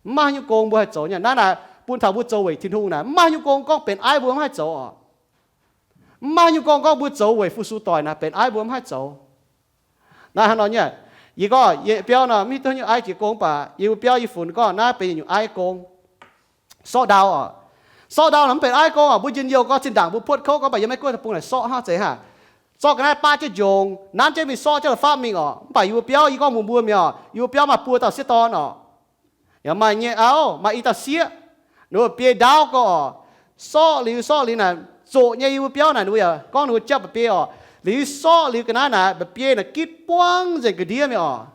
Mv maaih nyungc gong mbuo haih zoux nyei. Naaiv naaic bun taux mbuo zoux weic Tin-Hungh naaic, mv maaih nyungc gong gorngv benx aiv mbuo mv haih zoux orqc. Mv maaih nyungc gong gorngv mbuo zoux weic fu-sux doic naaic benx aiv mbuo mv haih zoux. Naaiv hnangv nor nyei. Yie gorngv yie biauv nor mv hiuv duqv nyungc aiv jiex gong, mv baac yie mbuo biauv yie funx gorngv naaiv benx yietc nyungc aiv gong. Sorqv ndau orqc. Sorqv ndau naaic mv benx aiv gong orqc. Mbuo njien-youh gorngv zinh ndaangc mbuo puotv kouv gorngv, mv baac yie maiv guoqv daaih bung naaic sorqv hnangv zeiz haac. Zorqv ga'naaiv baqv jienv njongc, nanv jienv mingh sorqv jienv la'fapv mingh orqc. Mv baac yie mbuo biauv, yie gorngv mbuox mbuo mi'aqv, yie mbuo biauv maaih buo dauh sieqv dorn orqc. Yaac maaih nyei auv, maaih i dauh sieqv. Ninh mbuo biei ndaauv gorx orqc. Sorqv liuz, sorqv liuz naaic zoqc nyei, yie mbuo biauv naaic ninh mbuo yaac gorngv ninh mbuo japv mba'biei orqc. Liuz sorqv liuz ga'naaiv naaic mba'biei naaic gitv buangv nzengc ga'ndiev mi'aqv orqc.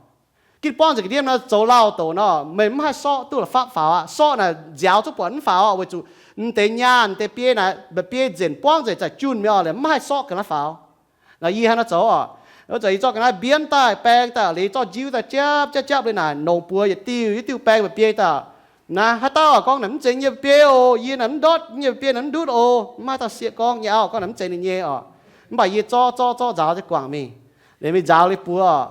Gitv buangv nzengc ga'ndiev nor, zoux lauh douc nor, meih mv haih sorqv duqv la'fapv faaux aqv. Sorqv naaic nziaaux zungv buatc mv faaux orqc, weic zuqc m'deix nyaanh m'deix biei naaic mba'biei nzenc buangv nzengc za'gengh junh mi'aqv orqc, liuz mv haih sorqv ga'naaiv faaux. Naaic yie hnangv naaiv zoux orqc. Wuov zanc yie zorqv ga'naaiv mbienv daaih, baeng daaih, liuz zorqv njiuv daaih japv japv japv liuz naaic, nongc buoz yietc diuh yietc diuh baeng mba'biei daaih. Naaic haaix dauh gorngv naaic mv zeiz yie nyei mba'biei oc, yie naaic mv ndortv yie nyei mba'biei naaic mv ndutv oc, mv maaih dauh sieqv gorngv nyei auv gorngv naaic mv zeiz ninh nyei orqc. Mv baac yie zorqv zorqv zorqv nzaaux jienv guangc mingh. Liuz mingh nzaaux liuz buoz orqc.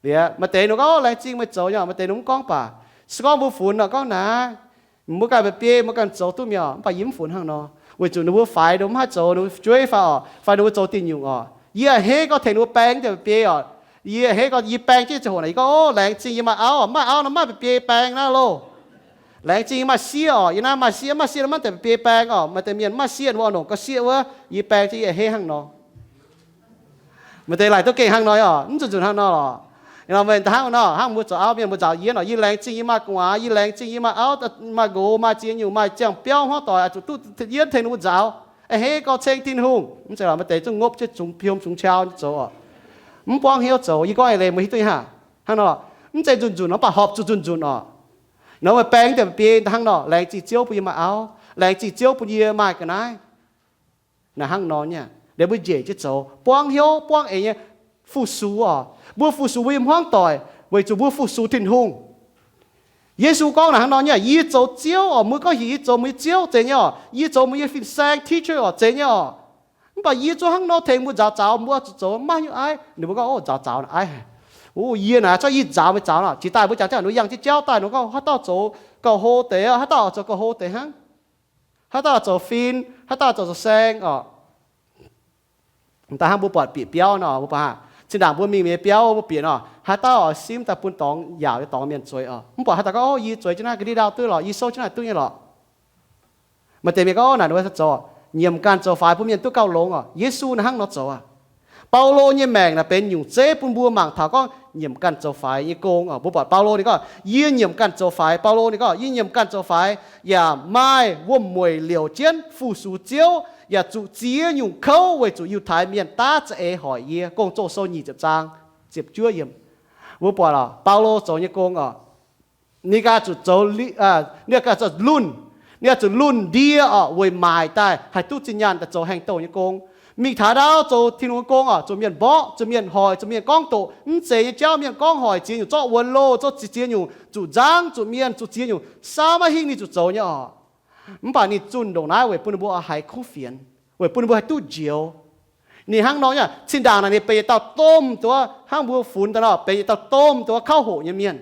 Liuz maaih deix ninh gorngv, laengz zingh meih zoux nyei, maaih deix ninh mv gorngv baac. Se gorngv mbuo funx nor gorngv naaic, mbuo ganh mba'biei mbuo ganh zoux duqv mi'aqv, mv baac yie mv funx hnangv nor, weic zuqc ninh mbuo faix ninh mbuo mv haih zoux, ninh mbuo fu'jueiv faaux orqc, fai ninh mbuo zoux dingh nyungc orqc. Yie a'hneiv gorngv tengx ninh mbuo baeng jienv mba'biei orqc. Yie a'hneiv gorngv yie baeng jienv ziangh hoc naaic, yie gorngv, o, laengz zingh yie maaih auv orqc, mv maaih auv nor mv maaih mba'biei baeng naaiv loh. Laengz zingh yie maaih sieqv orqc, yie naaiv maaih sieqv, mv maaih sieqv nor mv maaih mba'biei baeng orqc. Maaih deix mienh mv maaih sieqv, ninh mbuo oix longc gauh sieqv wuov, yie baeng jienv yie a'hneiv hnangv nor. Maaih deix laaic duqv gengh hnangv nor orqc, mv zuqc nzunc hnangv nor lorqc. Hnangv nor, hnangv nor, hnangv mbuo zoux auv mienh mbuo nzaaux yie nor, yie laengz zingh yie maaih gu'nguaaz, yie laengz zingh yie maaih auv, maaih nqox, maaih ziex nyungc, maaih ziangh biauv hmuangv doic, zuqc duqv yienv tengx ninh mbuo nzaaux. A'hneiv gorngv ceng Tin-Hungh, mv zeiz lorqc, maaih deix zungv ngopv jienv zungv piom zungv qau nyei zoux orqc. Mv buangv hnyouv zoux, yie gorngv eix leiz mbuo hiuv duqv nyei hnangv. Hnangv nor lorqc, mv zeiz nzunc nzunc nor, mv baac horpc zuqc nzunc nzunc orqc. Nor meih baeng deix mba'biei hnangv nor, laengz zingh Ziouv bun yie maaih auv, laengz zingh Ziouv bun yie maaih ga'naaiv. Naaiv hnangv nor nyei, liuz mbuo njiec jienv zoux, buangv hnyouv buangv eix nyei fu-sux orqc. Mbuo fu-sux mbuo nyei hmuangv doic weic zuqc mbuo fu-sux Tin-Hungh. Yesu gorngv naaic hnangv nor nyei, yie zoux Ziouv oc, mbuo gorngv heuc yie zoux mbuo nyei Ziouv zeiz nyei oc, yie zoux mbuo nyei fin-saeng teacher oc zeiz nyei oc. Mv baac yie zungv hnangv nor tengx mbuo nzaaux zaux, mbuo zuqc zoux maiv nyungc aiv. Ninh mbuo gorngv, Ov, nzaaux zaux naaic aiv. Ov, yie naaic cuotv yie nzaaux meih zaux nor. Jiex daaih mbuo jangx jienv ninh mbuo yangh jienv jauv daaih, ninh gorngv haaix dauh zoux gauh hlo deix, haaix dauh zoux gauh hlo deix hnangv, haaix dauh zoux fin, haaix dauh zoux saeng oc. Daaih hnangv mbuo buatc bieqc biauv nor, mbuo buatc, zinh ndaangc mbuo mingh mienh biauv mbuo bieqc nor, haaix dauh oix simv daaih bun dorngx yaauc nyei dorngx mienh zueiz oc. Mv buatc haaix dauh gorngv, Ov, yie zueiz jienv naaiv ga'ndiev ndaauv duqv lorqc, yie souv jienv naaiv duqv nyei lorqc. Maaih deix mienh gorngv, Ov, naaic ninh mbuo zoux nyiemc ganh zoux faix bun mienh duqv gauh longx oc. Yesu naaiv hnangv nor zoux aqv. Baulo nyei maengc naaic benx nyungc zeiv bun mbuo mangc taux gorngv nyiemc ganh zoux faix nyei gong oc. Mbuo buatc Baulo ninh gorngv, Yie nyiemc ganh zoux faix. Baulo ninh gorngv, Yie nyiemc ganh zoux faix, yaac maaih wuom-mueic liouc jienv fu-sux Ziouv, yaac zuqc ziex nyungc kouv weic zuqc Yiutai Mienh daav za'eix hoic yie. Gong-Zoh sou nyic ziepc zaang ziepc juov yiem. Mbuo buatc oc, Baulo zoux nyei gong oc, ninh ganh zuqc zoux, ninh ganh zuqc lunh, ninh ganh zuqc lunh ndie oc, weic maaic daaih haih duqv zinh nyaanh daaih zoux haengh douh nyei gong. Mingh taux ndaauv zoux Tin-Hungh nyei gong oc, zuqc mienh mborqv, zuqc mienh hoic, zuqc mienh gorngv doqc mv zeiz nyei jauv, mienh gorngv hoic ziex nyungc, zorqv wuonx loh, zorqv ziex nyungc, zuqc nzangv, zuqc mienh, zuqc ziex nyungc, saau maiv hingh ninh zuqc zoux nyei oc. Mv baac ninh zunh ndongc naaiv weic bun ninh mbuo oix haiz kuv fienx, weic bun ninh mbuo haih duqv njoux. Ninh hnangv nor nyei, zinh ndaangc naaic ninh benx yietc dauh domh duqv hnangv mbuo funx daaih nor, benx yietc dauh domh duqv kauv hoqc nyei mienh.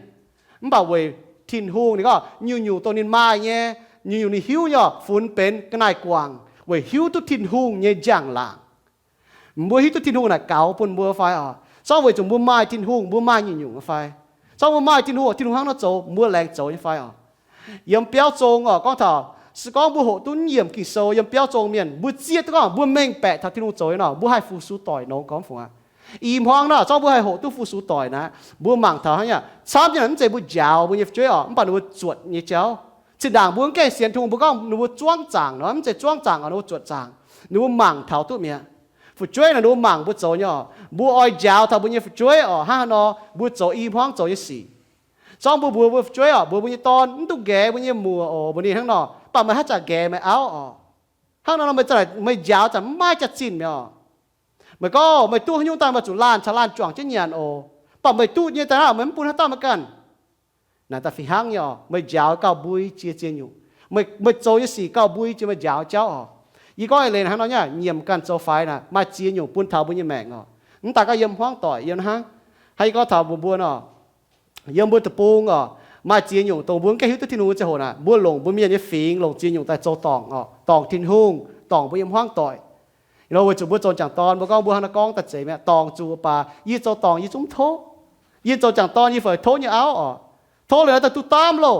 Mv baac weic Tin-Hungh ninh gorngv nyungc-nyungc dongh ninh maaih nyei, nyungc-nyungc ninh hiuv nyei oc, funx benx ga'naaiv guangc weic hiuv duqv Tin-Hungh nyei njang-laangc. Mbuo hiuv duqv Tin-Hungh naaic gaux bun mbuo fai oc? Zorqv weic zuqc mbuo maaih Tin-Hungh, mbuo maaih nyungc-nyungc fai? Zorqv mbuo maaih Tin-Hungh, Tin-Hungh hnangv nor zoux, mbuo laengz zoux nyei fai oc? Yiem biauv zong oc, gorngv taux se gorngv mbuo hoqc duqv nyiemc Ging-Sou yiem biauv zong mienh, mbuo zieqv duqv gorngv mbuo mengh baeqc taux Tin-Hungh zoux nyei nor, mbuo haih fu-sux doic nongx gormx fungc aqv. I hmuangx nor zorqv mbuo haih hoqc duqv fu-sux doic naaic, mbuo mangc taux hnangv nyei, camv nyei mv zeiz mbuo njaaux mbuo nyei fu'jueiv oc, mv baac ninh mbuo zuotc nyei jauv. Zinh ndaangc mbuo mv gaengh sienx Tin-Hungh, mbuo gorngv ninh mbuo zuangv zaangc nor, mv zeiz zuangv zaangc oc, ninh mbuo zuotc zaangc. Ninh mbuo mangc taux duqv mi'aqv. Fu'jueiv naaic ninh mbuo mangc mbuo zoux nyei oc. Mbuo oix njaaux taux mbuo nyei fu'jueiv oc, hnangv haaix nor mbuo zoux i hmuangv zoux nyei sic. Zorqv mbuo mbuox mbuo fu'jueiv oc, mbuox mbuo nyei dorn, mv dungx nqaex mbuo nyei muoc oc, mbuox ninh hnangv nor, mv baac meih haaix zanc nqaex meih auv oc. Hnangv nor meih zanc, meih njaaux zanc mv maaih jaax-zinh mi'aqv oc. Meih gorngv meih duqv haaix nyungc daaih meih zuqc laanh caux laanh juangc jienv nyanc oc. Mv baac meih duqv nyei daaih meih mv bun haaix dauh meih ganh. Naaic daaih fih hnangv nyei oc, meih njaaux gauh mbui jiex ziex nyungc. Meih, meih zoux nyei sic gauh mbui jiex meih njaaux jauv oc. Yie gorngv eix leiz hnangv nor nyei, nyiemc ganh zoux faix naaic maaih ziex nyungc bun taux mbuo nyei maengc oc. Mv daaih gorngv yiem hmuangv doic yiem hnangv. Hnangv yie gorngv taux mbuo, mbuo nor, yiem mbuo deic-bung oc, maaih ziex nyungc dongh mbuo mv gaengh hiuv duqv Tin-Hungh nyei ziangh hoc naaic, mbuo longc mbuo mienh nyei fingx longc ziex nyungc daaih zoux dorngc oc, dorngc Tin-Hungh, dorngc mbuo yiem hmuangv doic. Nor weic zuqc mbuo zoux jangc dorn, mbuo gorngv mbuo hnangv naaiv gorngv daaih zeiz mi'aqv, dorngc zuqc baac yie zoux dorngc yie zungv mv tov. Yie zoux jangc dorn yie fai tov nyei auv oc. Tov liuz daaih duqv daamv loh.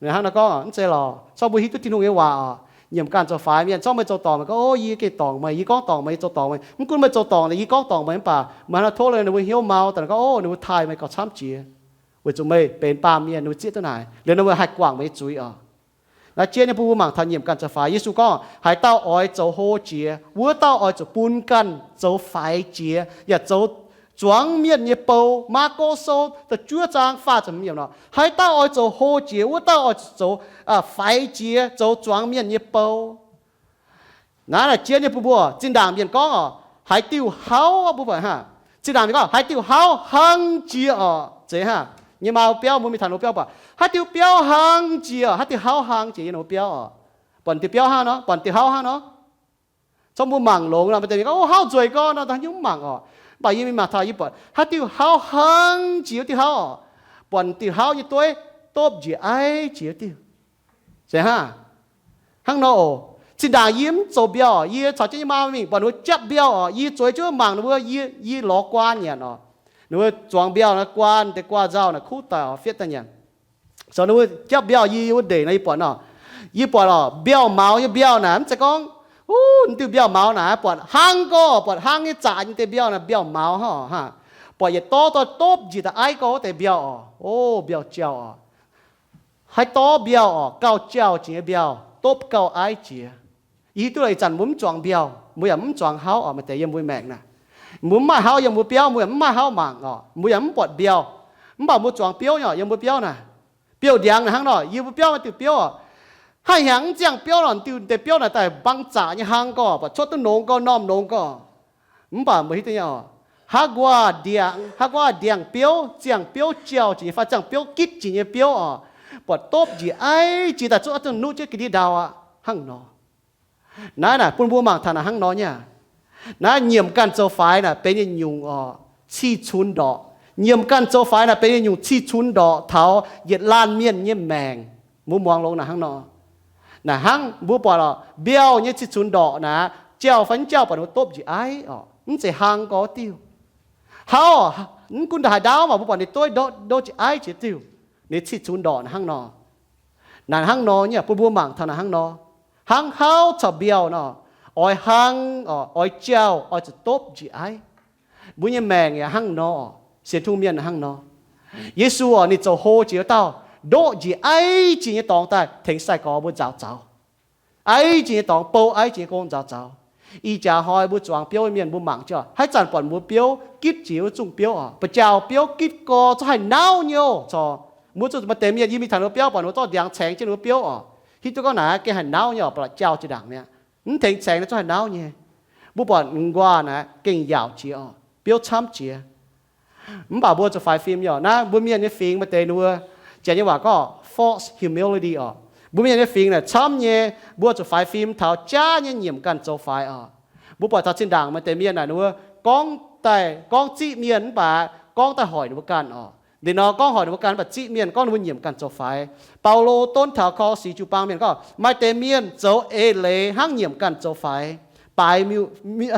Hnangv naaiv gorngv mv zeiz lorqc. Zorqv mbuo hiuv duqv Tin-Hungh nyei waac oc, nyiemc ganh zoux faix mienh, zorqv meih zoux dorngc meih gorngv, Ov, yie gengh dorngc meih, yie gorngv dorngc meih, yie zoux dorngc meih. Mv gunv meih zoux dorngc, yie gorngv dorngc meih mv baac meih hnangv naaiv tov liuz ninh mbuo hnyouv mau daaih gorngv, Ov, ninh mbuo taaih meih gauh camv jiex, weic zuqc meih benx baamh mienh, ninh mbuo zieqv duqv naaic, liuz ninh mbuo haih guangc meih nyei zuiz oc. Naaiv jien nyei bun mbuo mangc taux nyiemc ganh zoux faix. Yesu gorngv, Haaix dauh oix zoux hlo jiex, wuov dauh oix zuqc bun ganh zoux faix jiex yaac zoux zuangx mienh nyei bou. Maako Sou da'juov zaang faah ziepc hmz yiemc nor, haaix dauh oix zoux hlo jiex, wuov dauh oix zuqc zoux faix jiex, zoux zuangx mienh nyei bou. Naaiv naaic jien nyei bun mbuo, zinh ndaangc mienh gorngv oc, haaix diuh hauv mbuo buatc hnangv. Zinh ndaangc mienh gorngv haaix diuh hauv hlang jiex oc, zeiz hnangv. Nyei maa biauv mbuo mingh taux ninh mbuo biauv buatc haaix diuh biauv hlang jiex oc, haaix diuh hauv hlang jiex yiem ninh mbuo biauv oc. Buatc diuh biauv hnangv nor, buatc diuh hauv hnangv nor. Zorqv mbuo mangc longx nor, maaih deix mienh gorngv, Ov, hauv nzueic gorn nor, da'nyungc mv mangc oc. Mv baac yie mingh mangc taux yie buatc haaix diuh hauv hlang jiex wuov diuh hauv oc. Buatc diuh hauv nyei dueiv dopv njiec aiv jiex wuov diuh. Se hnangv, hnangv nor oc. Zinh ndaangc yie mv zoux mbiauh, yie caux jienv yie maa mingh buatc ninh mbuo japv mbiauh oc, yie zueiz jienv mangc ninh mbuo, yie, yie lorz guaan nyanc oc. Ninh mbuo zuangx mbiauh naaiv guaan deix guaan nzauh naaic kuv daaih oc, fietv daaih nyanc. Zoux ninh mbuo japv mbiauh, yie wuov ndeic nor yie buatc nor, yie buatc oc, mbiauh maux nyei mbiauh naaic mv zeiz gorngv, Ov, diuh mbiauh maux naaic buatc hnangv gorx, buatc hnangv nyei zaqc nyei deix mbiauh naaic, mbiauh maux hnangv oc. Buatc yietc dorv dorh dopv njiec daaih aiv gorx wuov deix mbiauh oc. Ov, mbiauh jauh oc. Haaix dorv mbiauh oc, gauh jauh jiex nyei mbiauh, dopv gauh aiv jiex. Yie hiuv duqv ih zanc mbuo mv zuangx mbiauh, mbuo yaac mv zuangx hauv oc. Maaih deix yiem mbuo maengc naaic, mbuo mv maaih hauv yiem mbuo biauv, mbuo yaac mv maaih hauv mangc oc, mbuo yaac mv buatc mbiauh. Mv baac mbuo zuangx biouv nyei oc, yiem mbuo biauv naaic. Biouv-ndiangx naaic hnangv nor, yie mbuo biauv maaih diuh biauv oc. Haaix hnyangx mv ziangh biauv nor, diuh deix biauv naaic daaih mbang zaqc nyei hnangv gorx, buatc cuotv duqv nongx gorx, normh nongx gorx. Mv baac mbuo hiuv duqv nyei oc, haaix nquaah ndiangx, haaix nquaah ndiangx-biouv, ziangh biouv jauh jiex nyei fai ziangh biouv gitv jiex nyei biouv oc, buatc dopv njiec aiv jiex daaih zuqc oix zuqc nuqv jienv ga'ndiev ndau aqv hnangv nor. Naaiv naaic bun mbuo mangc taux naaic hnangv nor nyei aqv. Naaiv nyiemc ganh zoux faix naaic benx nyei nyungc oc, cih cunx ndorqc. Nyiemc ganh zoux faix naaic benx nyei nyungc cih cunx ndorqc taux yietc laanh mienh nyei maengc. Mbuo muangx longx naaic hnangv nor. Naaic hnangv mbuo buatc oc, mbiauh nyei cih cunx ndorqc naaic, jauv fai mv jauv buatc ninh mbuo dopv njiec aiv oc, mv zeiz hlang gorx diuh. Hauv, mv gunv ndongc haaix ndaauv maah, mbuo buatc ninh dueiv ndo njiec aiv jiex diuh, ninh cih cunx ndorqc naaic hnangv nor. Naaic hnangv nor nyei aqv, bun mbuo mangc taux naaic hnangv nor. Hnangv hauv caux mbiauh nor, oix hlang oc, oix jauv, oix zuqc dopv njiec aiv. Mbuo nyei maengc yaac hnangv nor, sienx Tin-Hungh mienh hnangv nor. Yesu oc, ninh zoux hlo jiex wuov dauh, ndoqv njiec aiv jiex nyei dorngx daaih tengx sai-gorx mbuo nzaaux zaux. Aiv jiex nyei dorngx, bou aiv jiex nyei gong nzaaux zaux. Ih jaax hnoi mbuo zuangx biouv mienh mbuo mangc jienv, haaix zanc buatc mbuo biouv gitv jiex wuov zungh biouv oc, ba'jauh biouv gitv gorx, zungv haih nauv nyei oc. Caux mbuo zuqc maaih deix mienh yie mingh taux ninh mbuo biauv buatc ninh mbuo zorqv ndiangx caengx jienv ninh mbuo biouv oc, hiuv duqv gorngv naaic gengh haih nauv nyei oc, ba'laqc jauh jiex ndaangc mi'aqv. Mv tengx caengx naaiv zungv haih nauv nyei. Mbuo buatc m'nqoah naaic gengh yaauc jiex oc, biouv camv jiex. Mv baac mbuo zuqc faix fim nyei oc. Naaiv mbuo mienh nyei fingx maaih deix ninh mbuo, Janx nyei waac gorngv false humility oc. Mbuo mienh nyei fingx naaic camv nyei, mbuo zuqc faix fim taux jaav nyei nyiemc ganh zoux faix oc. Mbuo buatc taux zinh ndaangc maaih deix mienh naaic ninh mbuo gorngv daaih gorngv ziqv mienh mv baac gorngv daaih hoic ninh mbuo ganh oc. Ninh nor gorngv hoic ninh mbuo ganh mv baac ziqv mienh gorngv ninh mbuo nyiemc ganh zoux faix. Baulo donv taux Ko^lo^si jiu-baang mienh gorngv, maaih deix mienh zoux eix leiz hnangv nyiemc ganh zoux faix, baaix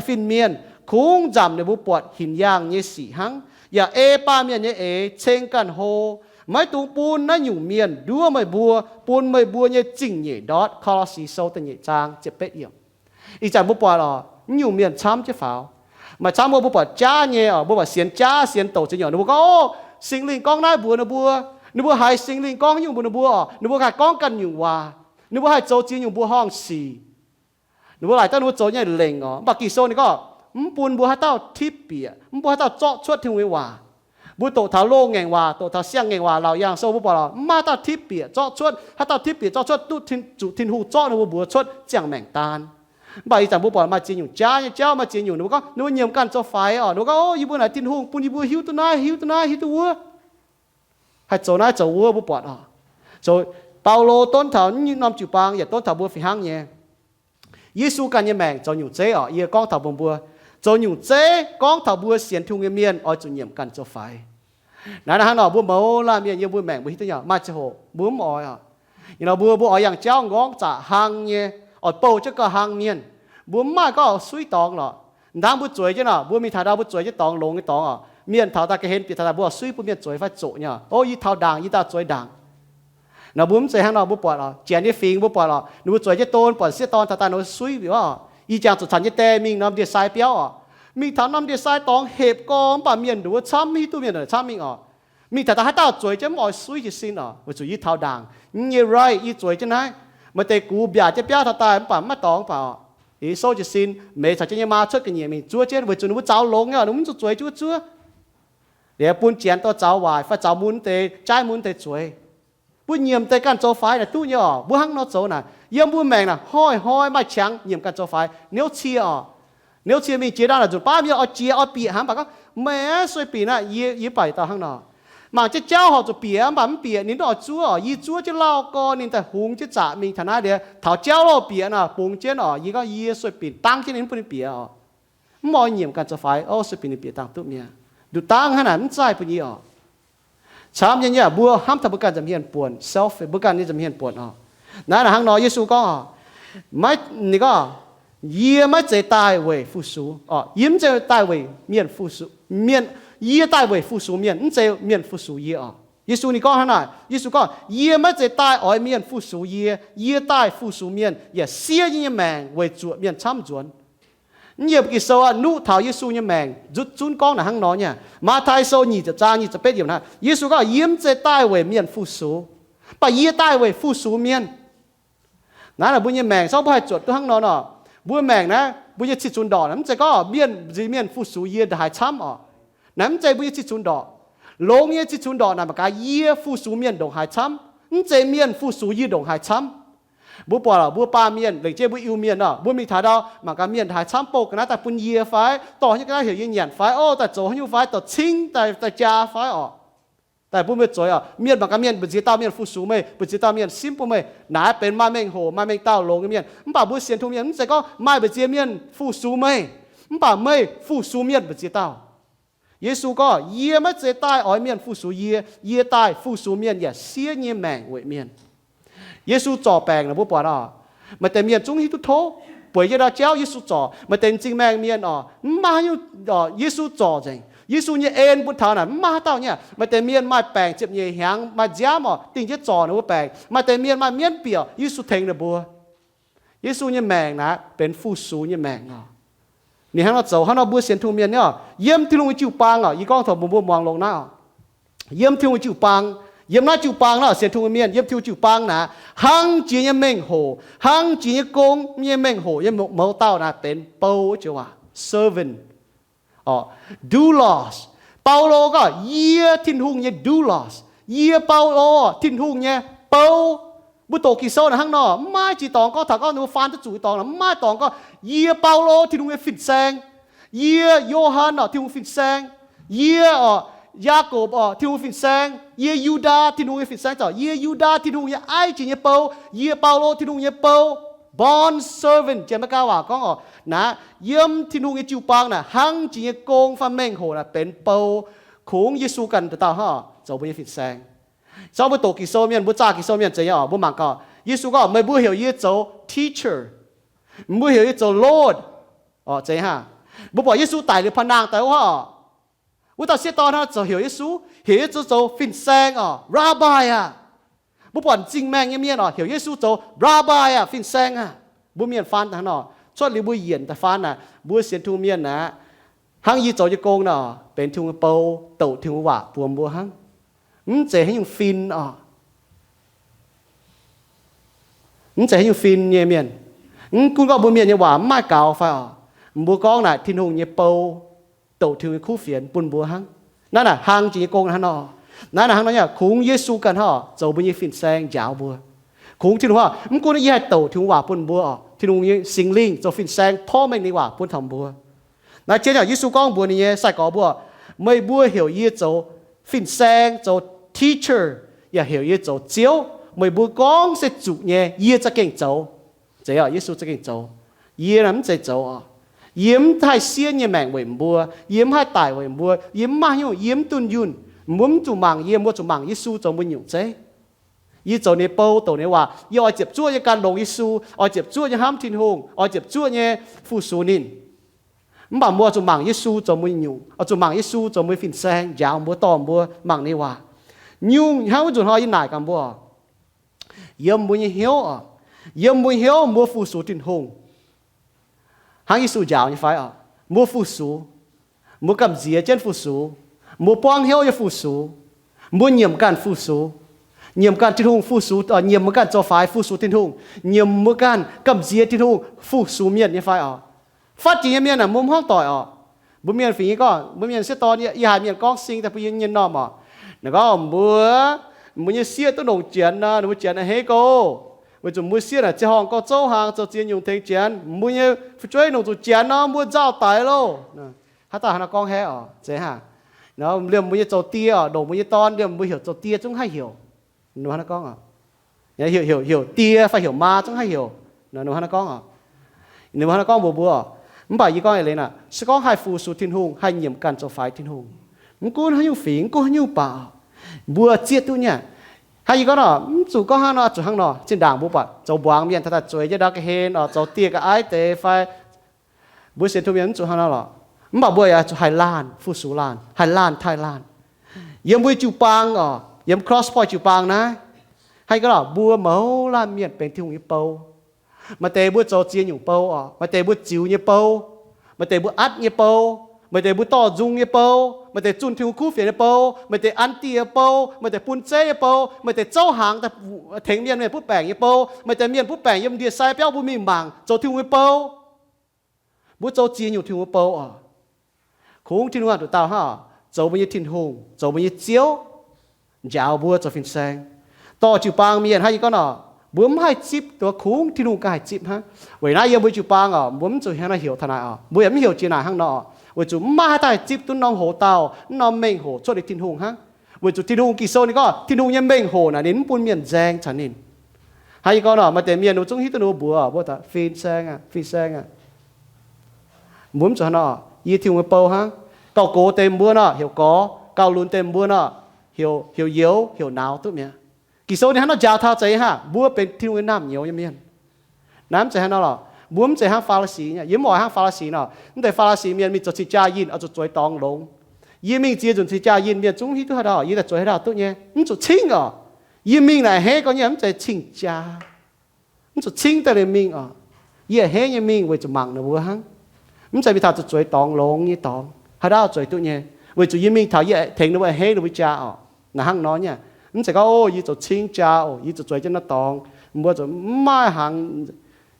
fin-mienh, kungx nzamc ninh mbuo buatc hinc yaangh nyei sic hnangv, yaac ei baamh mienh nyei eix ceng ganh hlo. Maiv dungx bun naaiv nyungc mienh nduov meih mbuo, bun meih mbuo nyei zingh nyeic ndortv. Ko^lo^si Sou da'nyeic zaang ziepc betv yiemc. Ih zanc mbuo buatc oc, naaiv nyungc mienh camv jienv faaux. Maaih camv mbuo, mbuo buatc jaav nyei oc, mbuo buatc sienx jaav, sienx douc ziex nyungc, ninh mbuo gorngv, o, Singx Lingh gorngv naaiv mbuox ninh mbuo, ninh mbuo haiz Singx Lingh gorngv nyungc mbuox ninh mbuo oc, ninh mbuo haih gorngv ganh nyungc waac, ninh mbuo haih zoux ziex nyungc mbuo horngh sic. Ninh mbuo laaic daaih ninh mbuo zoux nyei lengc oc. Mv baac Ging-Sou ninh gorngv, mv bun mbuo haaix dauh tipv bieqc, mv bun haaix dauh zorqv cuotv Tin-Hungh nyei waac. Mbuo doqc taux Loz-Ngaengc Waac, doqc taux Siang-Ngaengc Waac, Laauc Yaangh Sou, mbuo buatc oc, mv maaih haaix dauh tipv bieqc zorqv cuotv. Haaix dauh tipv bieqc zorqv cuotv duqv Tin, zuqc Tin-Hungh zorqv ninh mbuo mbuox cuotv ziangh maengc daan. Mv baac ih zanc mbuo buatc maaih ziex nyungc jaav nyei jauv, maaih ziex nyungc ninh mbuo gorngv, ninh mbuo nyiemc ganh zoux faix oc. Ninh mbuo gorngv, o, yie mbuo naaic Tin-Hungh bun yie mbuo hiuv duqv naaiv, hiuv duqv naaiv, hiuv duqv wuov, haih zoux naaiv zoux wuov, mbuo buatc oc. Zoux, Baulo donv taux naaiv norm jiu-baang yaac donv taux mbuo fih hnangv nyei. Yesu ganh nyei maengc zoux nyungc zeiv oc. Yie gorngv taux mbuo, mbuo zoux nyungc zeiv gorngv taux mbuo sienx Tin-Hungh nyei mienh oix zuqc nyiemc ganh zoux faix. Naaiv hnangv nor mbuo mouz laanh mienh yiem mbuo maengc mbuo hiuv duqv nyei, maaih ziangh hoc mbuo mv oix oc. Ih hnoi mbuo, mbuo oix yangh jauv nqorngv zaqc hlang nyei, oix bouh jienv gauh hlang mienh. Mbuo mv maaih gorngv suiv dorngx lorqc. Hnangv mbuo zueiz jienv oc, mbuo mingh taux ndau mbuo zueiz jienv dorngx longx nyei dorngx oc, mienh taux daaih ga'hlen bieqc taux daaih mbuo oix suiv bun mienh zueiz fai zoqc nyei. O, yie taux ndaangc, yie daaih zueiz ndaangc. Nor mbuo mv zeiz hnangv nor, mbuo buatc oc, Janx nyei fingx mbuo buatc oc, ninh mbuo zueiz jienv don, buatc sieqv dorn taux daaih ninh mbuo suiv mbiauz oc. Ih jangx zuqc caux nyei die mingh norm ndie-sai biauv oc. Mingh taux norm ndie-sai dorngx hepc gorx mv baac mienh nduov camv, mv hiuv duqv mienh camv mingh oc. Mingh taux daaih haaix dauh zueiz jienv mv oix suiv jiez sin oc, weic zuqc yie taux ndaangc, yie nyei right, yie zueiz jienv naaiv. Maaih deix gux mbiaac jienv biauv taux daaih mv baac mv maaih dorngx baac oc, yie souv jiez sin, meix caux jienv nyei maa cuotv ga'nyiec mingh zuov jienv, weic zuqc ninh mbuo zaux longx nyei oc, ninh mbuo mv zuqc zueiz jienv wuov zuov. Liuz bun Janx dorh zaux waaic fai zaux mun deix, jaaiv mun deix zueiz. Mbuo nyiemc deix ganh zoux faix naaic duqv nyei oc. Mbuo hnangv nor zoux naaic, yiem mbuo maengc naaic hnoi-hnoi maaih qangx nyiemc ganh zoux faix. Niouv cie oc, niouv cie mingh jiex ndau naaic nzunc baav mienh oix jiex oix bieqc hnangv, mv baac gorngv, meih sueih binc aqv, yie, yie baac dauh hnangv nor. Mangc jienv jauv horpc zuqc bieqc mv baac mv bieqc, ninh ndortv zuov oc. Yie zuov jienv lauh gorn ninh daaih hungx jienv zaqc mingh taux naaiv liuz, taux jauv lauh bieqc nor, bungx jienv oc. Yie gorngv yie sueih binc dangv jienv ninh, mv bun ninh bieqc oc. Mv oix nyiemc ganh zoux faix, o, sueih binc ninh bieqc dangh duqv mi'aqv. Nduqc dangv hnangv naaic mv zaaih bun yie oc. Camv nyei nyei, mbuo hnamv taux mbuo ganh nza'hmien buonc, self, mbuo ganh nyei nza'hmien buonc oc. Naaiv naaic hnangv nor Yesu gorngv oc, maiv, ninh gorngv, yie maiv zeiz daaih weic fu-sux oc, yie mv zeiz daaih weic mienh fu-sux, mienh, yie daaih weic fu-sux mienh, mv zeiz mienh fu-sux yie oc. Yesu ninh gorngv hnangv naaic, Yesu gorngv, yie maiv zeiz daaih oix mienh fu-sux yie, yie daaih fu-sux mienh yaac siev yie nyei maengc weic zuoqc mienh camv nzuonx. Mv yiem Ging-Sou aqv, nuqv taux Yesu nyei maengc nzutv zunv gorngv naaic hnangv nor nyei. Matv^taai Sou nyic ziepc zaang nyic ziepc betv yiemc naaic, Yesu gorngv, yie mv zeiz daaih weic mienh fu-sux, mv baac yie daaih weic fu-sux mienh. Naaiv naaic mbuo nyei maengc zorqv mbuo haih zuotc duqv hnangv nor nor. Mbuo maengc naaiv mbuo nyei cih cunx ndorqc naaic mv zeiz gorngv mienh, mienh fu-sux yie ndongc haaix camv oc. Naaiv mv zeiz mbuo nyei cih cunx ndorqc. Longx nyei cih cunx ndorqc naaic mangc gaax yie fu-sux mienh ndongc haaix camv, mv zeiz mienh fu-sux yie ndongc haaix camv. Mbuo buatc lorqc, mbuo baamh mienh, lengc jeiv mbuo Iu-Mienh nor, mbuo mingh taux ndau mangc gaax mienh haaix camv bouh ga'naaiv daaih bun yie fai, dorh nyei ga'naaiv heuc yie nyanc fai, o, daaih zoux haaix nyungc fai, dorh cingv daaih, daaih jaa fai oc. daaih bun meih zueiz oc. Mienh mangc gaax, mienh mbu'ziex dauh mienh fu-sux meih, mbu'ziex dauh mienh simv bun meih. Naaiv benx maaih mengh hoc, maaih mengh dauh longx nyei mienh. Mv baac mbuo sienx tungh mienh mv zeiz gorngv maaih mbu'ziex mienh fu-sux meih, mv baac meih fu-sux mienh mbu'ziex dauh. Yesu gorngv, yie maiv zeiz daaih oix mienh fu-sux yie, yie daaih fu-sux mienh yaac siev nyei maengc weic mienh. Yesu zorc baengc naaic mbuo buatc oc, maaih deix mienh zungv hiuv duqv tov, bueix jienv ndau jauv Yesu zorc. Maaih deix m'zing maengh mienh oc, mv maaih haaix nyungc, Yesu zorc nzengc. Yesu nyei en bun taux naaic mv maaih haaix dauh nyei. Maaih deix mienh maaih baengc ziepc nyeic hnyangx maaih nziaamv oc, dingh jienv zorc ninh mbuo baengc. Maaih deix mienh maaih mienv bieqc, Yesu tengx ninh mbuo. Yesu nyei maengc naaic benx fu-sux nyei maengc oc. Ninh hnangv nor zoux, hnangv nor mbuo sienx Tin-Hungh mienh nyei oc, yiem Tin-Hungh nyei jiu-baang oc, yie gorngv taux mbuo, mbuo muangx longx naaiv oc. Yiem Tin-Hungh nyei jiu-baang, yiem naaiv jiu-baang naaiv sienx Tin-Hungh mienh, yiem Tin-Hungh jiu-baang naaic, hlang jiex nyei mengh hoc, hlang jiex nyei gong nyei mengh hoc nyei mouz dauh naaic benx bou wuov joux waac, servant. Oc, doulos. Baulo gorngv, yie Tin-Hungh nyei doulos. Yie Baulo, Tin-Hungh nyei bou. Mbuo doqc Ging-Sou naaic hnangv nor, mv maaih jiex dorngx gorngv taux gorngv ninh mbuo faan duqv zuqc nyei dorngx, mv maaih dorngx gorngv, yie Baulo, Tin-Hungh nyei fin-saeng. Yie Yo^han oc, Tin-Hungh fin-saeng. Yie oc, Yaakopv oc, Tin-Hungh fin-saeng. Yie Yu^ndaa, Tin-Hungh nyei fin-saeng. Zauc yie Yu^ndaa, Tin-Hungh nyei aiv jiex nyei bou. Yie Baulo, Tin-Hungh nyei bou. Bond servant, janx Meigaa waac gorngv oc, naaiv yiem Tin-Hungh nyei jiu-baang naaic hnangv jiex nyei gong fai mengh hoc naaic benx bou. Kungx Yesu ganh dauh dauh hnangv zoux mbuo nyei fin-saeng. Zorqv mbuo doqc Ging-Sou mienh, mbuo zaah Ging-Sou mienh zeiz nyei oc, mbuo mangc gaax, Yesu gorngv, meih mbuo heuc yie zoux teacher, mbuo heuc yie zoux Lord, oc, zeiz hnangv. Mbuo buatc Yesu daic liuz paa-nangh daaih wuov oc, wuov dauh sieqv dorn hnangv zoux heuc Yesu, heuc Yesu zoux fin-saeng oc, Rabbi aah. Mbuo buatc m'zing maengh nyei mienh oc, heuc Yesu zoux Rabbi aah, fin-saeng aah. Mbuo mienh faan daaih hnangv nor, cuotv liuz mbuo yienc daaih faan naaic, mbuo sienx Tin-Hungh mienh naaic, hnangv yie zoux nyei gong nor, benx Tin-Hungh nyei bou, douc Tin-Hungh waac buonc mbuo hnangv. Mv zeiz haaix nyungc fin oc. Mv zeiz haaix nyungc fin nyei mienh. Mv gunv gorngv mbuo mienh nyei waac mv maaih gaux fai oc, mbuo gorngv naaic Tin-Hungh nyei bou, douc Tin-Hungh nyei kuv fienx bun mbuo hnangv. Naaiv naaic hlang jiex nyei gong hnangv nor. Naaiv naaic hnangv nor nyei, kungx Yesu ganh hnangv zoux mbuo nyei fin-saeng njaaux mbuo. Kungx Tin-Hungh hnangv, mv gunv yie haih douc Tin-Hungh waac bun mbuo oc, Tin-Hungh nyei Singx Lingh zoux fin-saeng porv mengh ninh waac bun taux mbuo. Naaiv jienv yaac Yesu gorngv mbuox ninh nyei sai-gorx mbuo, meih mbuo heuc yie zoux fin-saeng, zoux teacher, yaac heuc yie zoux Ziouv. Meih mbuo gorngv se zuqc nyei, yie za'gengh zoux. Zeiz oc, Yesu za'gengh zoux. Yie naaic mv zeiz zoux oc. Yie mv haih siev nyei maengc weic mbuo. Yie mv haih daic weic mbuo. Yie mv maaih haaix nyungc, yie mv dunh yunh. Mbuo mv zuqc mangc yie, mbuo zuqc mangc Yesu zoux mbuo nyungc zeiv. Yie zoux ninh nyei bou, douc ninh nyei waac. Yie oix ziepc zuoqv nyei gan longx Yesu, oix ziepc zuoqv nyei hnamv Tin-Hungh, oix ziepc zuoqv nyei fu-sux ninh. Mv baac mbuo zuqc mangc Yesu zoux mbuo nyungc, oix zuqc mangc Yesu zoux mbuo fin-saeng, njaaux mbuo, dorh mbuo mangc ninh waac. Nyungc hnangv wuov nzunc hnoi yie naaic gaax mbuo, yiem mbuo nyei hnyouv oc, yiem mbuo hnyouv mbuo fu-sux Tin-Hungh hnangv Yesu njaaux nyei fai oc? Mbuo fu-sux, mbuo gamh nziex jienv fu-sux, mbuo buangv hnyouv nyei fu-sux, mbuo nyiemc ganh fu-sux, nyiemc ganh Tin-Hungh fu-sux, nyiemc mbuo ganh zoux faix fu-sux Tin-Hungh, nyiemc mbuo ganh gamh nziex Tin-Hungh fu-sux mienh nyei fai oc? Fatv jiex nyei mienh aah, mbuo mv hnamv doic oc. Mbuo mienh fingx nyei gorngv, mbuo mienh sieqv dorn, yie haiz mienh gorngv sing daaih bun yie nyei normh oc. Naaiv gorngv mbuo, mbuo nyei sieqv duqv longc janx nor, ninh mbuo janx a'hneiv go, weic zuqc mbuo sieqv naaic ziangh horngh gorx zouv hnaangx, zoux ziex nyungc tengx janx. Mbuo nyei fu'jueiv longc zuqc janx nor, mbuo nzauh daic loh. Haaix dauh haaix nor gorngv haeqv oc, zeiz hnangv. Liemh mbuo nyei zoux die oc, longc mbuo nyei dorn liemh mbuo heuc zoux die zungv haih heuc. Ninh mbuo hnangv naaiv gorngv oc, heuc, heuc die fai heuc maa zungv haih heuc. Ninh mbuo hnangv naaiv gorngv oc. Ninh mbuo hnangv naaiv gorngv mbuox mbuo oc. Mv baac yie gorngv eix leiz naaic, se gorngv haih fu-sux Tin-Hungh, haih nyiemc ganh zoux faix Tin-Hungh, mv gunv haaix nyungc fingx, mv gunv haaix nyungc baac, mbuo zieqv duqv nyei aqv. Hnangv yie gorngv nor, mv zuqc gorngv hnangv nor, zuqc hnangv nor. Zinh ndaangc mbuo buatc zoux mbuangz mienh taux daaih zueiz jienv ndau ga'hlen oc, zoux dieh ga'aiv deix fai mbuo sienx Tin-Hungh mienh mv zuqc hnangv nor lorqc. Mv baac mbuo yaac zuqc haih laanh fu-sux laanh, haih laanh taaih laanh. Yiem mbuo jiu-baang oc, yiem Cross Point jiu-baang naaiv, hnangv yie gorngv nor, mbuo mouz laanh mienh benx Tin-Hungh nyei bou. Maaih deix mbuo zoux ziex nyungc bou oc. Maaih deix mbuo ziux nyei bou, maaih deix mbuo atv nyei bou, maaih deix mbuo dorh nzung nyei bou, maaih deix zunh Tin-Hungh kuv fienx nyei bou, maaih deix an dieh nyei bou, maaih deix bun zeiv nyei bou, maaih deix zouv hnaangx tengx mienh, mienh butv baengc nyei bou, maaih deix mienh butv baengc yiem ndie-sai biauv mbuo mingh mangc zoux Tin-Hungh nyei bou. Mbuo zoux ziex nyungc Tin-Hungh nyei bou oc. Kungx Tin-Hungh nduqc dauh hnangv oc, zoux mbuo nyei Tin-Hungh, zoux mbuo nyei Ziouv, njaaux mbuo zoux fin-saeng. Dorh jiu-baang mienh hnangv yie gorngv nor, mbuo mv haih zipv duqv, kungx Tin-Hungh ganh haih zipv hnangv. Weic naaiv yiem mbuo jiu-baang oc, mbuo mv zuqc hnangv naaiv heuc taux naaic oc, mbuo yaac mv heuc jiex naaic hnangv nor, weic zuqc mv maaih haaix dauh haih zipv duqv norm hoz dauh, norm mengh hoc cuotv liuz Tin-Hungh hnangv. Weic zuqc Tin-Hungh, Ging-Sou ninh gorngv Tin-Hungh nyei mengh hoc naaic ninh mv bun mienh nzaeng caux ninh. Hnangv yie gorngv nor, maaih deix mienh mbuo zungv hiuv duqv ninh mbuo mbuox, mbuo daaih fin-saeng aqv, fin-saeng aqv. Mbuo mv zuqc hnangv nor, yie Tin-Hungh nyei bou hnangv. Gauh gox deix mbuo nor heuc gorx, gauh lunx deix mbuo nor heuc, heuc youz, heuc nauz duqv mi'aqv. Ging-Sou ninh hnangv nor njaaux taux zeiz hnangv, mbuo benx Tin-Hungh nyei naamh nyouz nyei mienh. Naaiv mv zeiz hnangv nor lorqc. Mbuo mv zeiz hnangv Faa^li^si nyei. Yie mv oix hnangv Faa^li^si nor, mv deix Faa^li^si mienh mingh zoux cing-jaa yinh oix zuqc zueiz dorngx longx. Yie mingh ziex nzunc cing-jaa yinh, mienh zungv hiuv duqv haaix dauh yie daaih zueiz haaix dauh duqv nyei, mv zuqc cingv oc. Yie mingh naaic a'hneiv gorngv nyei, mv zeiz cing-jaa. Mv zuqc cingv daaih liuz mingh oc. Yie a'hneiv nyei mingh weic zuqc mangc ninh mbuo hnangv. Mv zeiz mingh taux zuqc zueiz dorngx longx nyei dorngx, haaix dauh zueiz duqv nyei. Weic zuqc yie mingh taux yie tengx ninh mbuo a'hneiv ninh mbuo jaa oc. Naaic hnangv nor nyei. Mv zeiz gorngv, o, yie zoux cingv jaa oc, yie zuqc zueiz jienv naaiv dorngx. Mbuo zuqc mv maaih hnaangx,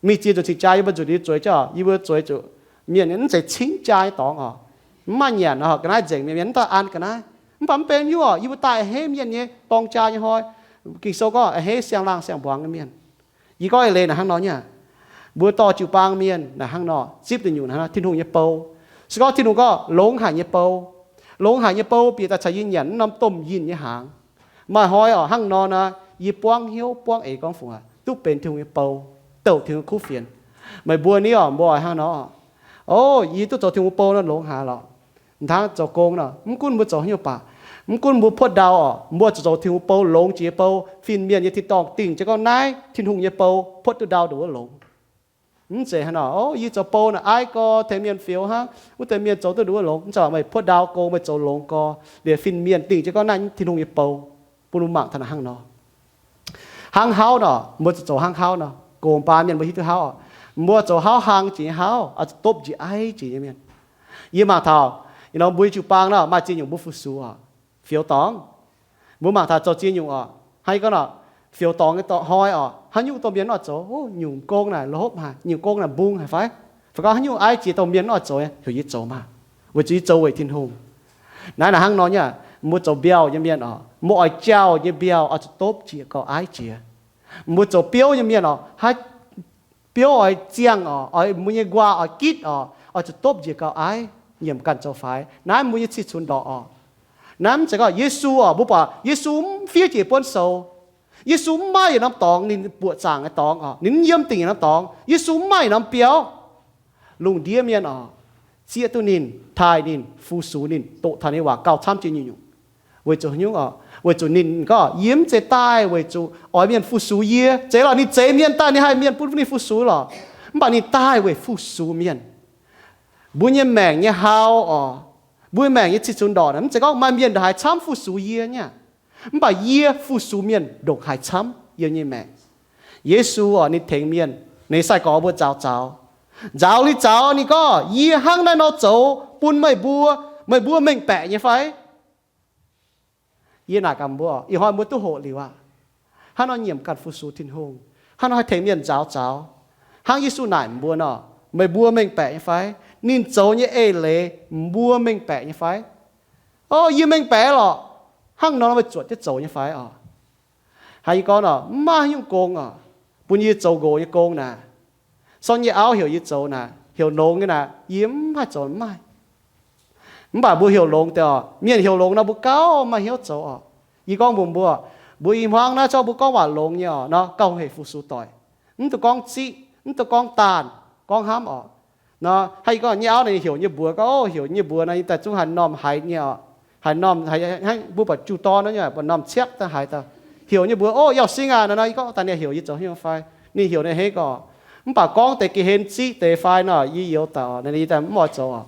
mingh ziex nzunc cing-jaa yie mbuo zuqc zueiz jienv, yie mbuo zueiz zuqc mienh, mv zeiz cingv jaa nyei dorngx oc. Mv maaih nyanc oc, ga'naaiv nzengc, mienh mienh mv daaih an ga'naaiv. Mv baac mv benx hnyouv oc, yie mbuo daaih a'hneiv mienh nyei dorng jaa nyei hnoi. Ging-Sou gorngv a'hneiv siang-laangh siang-mbuangz nyei mienh. Yie gorngv eix leiz naaic hnangv nor nyei. Mbuo dorh jiu-baang mienh naaic hnangv nor, zipv deix nyungc hnangv nor, Tin-Hungh nyei bou. Se gorngv Tin-Hungh gorngv longx haic nyei bou, longx haic nyei bou bieqc daaih caux yie nyanc naaiv norm domh yinh nyei hnaangx. Maaih hnoi oc, hnangv nor naaic, yie buangv hnyouv buangv eix gorngv fungc aqv, duqv benx Tin-Hungh nyei bou, douc Tin-Hungh kuv fienx. Meih mbuo ni oc, mbuo oix hnangv nor, o, yie duqv zoux Tin-Hungh bou nor longx haic lorqc. Hnangv zoux gong nor, mv gunv mbuo zoux haaix nyungc baac, mv gunv mbuo puotv ndau oc, mbuo zuqc zoux Tin-Hungh bou, longx jiex bou, fin-mienh nyei tin-dorngh dingc jienv gorngv naaiv Tin-Hungh nyei bou, puotv duqv ndau nduqc wuov longx. Mv zeiz hnangv nor, o, yie zoux bou naaic aiv gorx tengx mienh fioux hnangv, wuov deix mienh zoux duqv nduqc wuov longx. Mv zeiz, meih puotv ndau gong meih zoux longx gorx, liuz fin-mienh dingc jienv gorngv naaiv Tin-Hungh nyei bou, bun mbuo mangc taux naaic hnangv nor. Hnangv hauv nor, mbuo zuqc zoux hnangv hauv nor, gox baan mienh mbuo hiuv duqv hauv oc. Mbuo zoux hauv hlang jiex nyei hauv, oix zuqc dopv njiec aiv jiex nyei mienh. Yie mangc taux, ih nor mbuo nyei jiu-baang nor maaih ziex nyungc mbuo fu-sux oc. Fioux dorngx, mbuo mangc taux zoux ziex nyungc oc. Hnangv yie gorngv nor, fioux dorngx nyei hnoi oc, haaix nyungc domh mienh mv oix zoux, o, nyungc gong naaic lopv haic, nyungc gong naaic mbung haic fai? Fai gorngv haaix nyungc aiv jiex domh mienh mv oix zoux, heuc yie zoux maah, weic zuqc yie zoux weic Tin-Hungh. Naaiv naaic hnangv nor nyei, mbuo zoux mbiauh nyei mienh oc, mbuo oix jauh nyei mbiauh oix zuqc dopv jiex gauh aiv jiex. Mbuo zoux biouv nyei mienh oc, haaix biouv oix ziangh oc, oix mbuo nyei nquaah oix gitv oc, oix zuqc dopv njiec gauh aiv, nyiemc ganh zoux faix. Naaiv mbuo nyei cih cunx ndorqc oc. Naaiv mv zeiz gorngv Yesu oc, mbuo buatc Yesu mv fiev jiex buonv sou. Yesu mv maaih yietc norm dorngx ninh buoqc zaangc nyei dorngx oc, ninh mv yiem dingc yietc norm dorngx. Yesu mv maaih yietc norm biauv. Lungh ndiev mienh oc, zieqv duqv ninh, taaih ninh, fu-sux ninh, doqc taux ninh waac gauh camv jiex nyungc-nyungc. Weic zuqc haaix nyungc oc? Weic zuqc ninh gorngv, yie mv zeiz daaih weic zuqc oix mienh fu-sux yie. Zeiz lorqc, ninh zeix mienh daaih ninh haih mienh bun ninh fu-sux lorqc. Mv baac ninh daaih weic fu-sux mienh. Mbuo nyei maengc nyei hau oc, mbuo maengc nyei cih cunx ndorqc naaic, mv zeiz gorngv maaih mienh ndongc haaix camv fu-sux yie nyei aqv. Mv baac yie fu-sux mienh ndongc haaix camv yiem nyei maengc. Yesu oc, ninh tengx mienh, ninh sai-gorx mbuo nzaaux zaux. Nzaaux liuz zaux ninh gorngv, yie hnangv naaiv nor zoux bun meih mbuo, meih mbuo mengh baeqc nyei fai? Yie naaic gaax mbuo, ih hnoi mbuo duqv hoqc liuz aqv. Hnangv nor nyiemc ganh fu-sux Tin-Hungh, hnangv nor haih tengx mienh nzaaux zaux. Hnangv Yesu naaic mbuo nor, meih mbuo mengh baeqc nyei fai? Ninh zoux nyei eix leiz mbuo mengh baeqc nyei fai? O, yie mengh baeqc lorqc. Hnangv nor meih zuotc jienv zoux nyei fai oc? Hnangv yie gorngv nor, mv maaih haaix nyungc gong oc, bun yie zoux nqox nyei gong naaic. Sorng nyei auv heuc yie zoux naaic, heuc longx nyei naaic, yie mv haih zoux, mv maaih. Mv baac mbuo heuc longx deix oc, mienh heuc longx nor mbuo gauh maaih hnyouv zoux oc. Yie gorngv mbuox mbuo, mbuo i hmuangv naaiv zorqv mbuo gorngv waac longx nyei oc nor, gauh hec fu-sux doic. Mv dungx gorngv ziqv, mv dungx gorngv daanh, gorngv hnamv oc. Nor hnangv yie gorngv nyei auv naaic, heuc nyei mbuox gorngv, o, heuc nyei mbuox nor, yie daaih zungv haaix norm haiz nyei oc. Haaix norm haiz, hnangv mbuo buatc jiu dorn nor, buatc norm ciaqv daaih haiz daaih. Heuc nyei mbuox, o, Yauh Sing aac, nor, nor yie gorngv daaih ninh heuc yie zoux hnyouv fai, ninh heuc ninh henv gorngv. Mv baac gorngv deix geh henv ziqv deix fai nor, yie youx daaih oc, naaiv yie daaih mv oix zoux oc.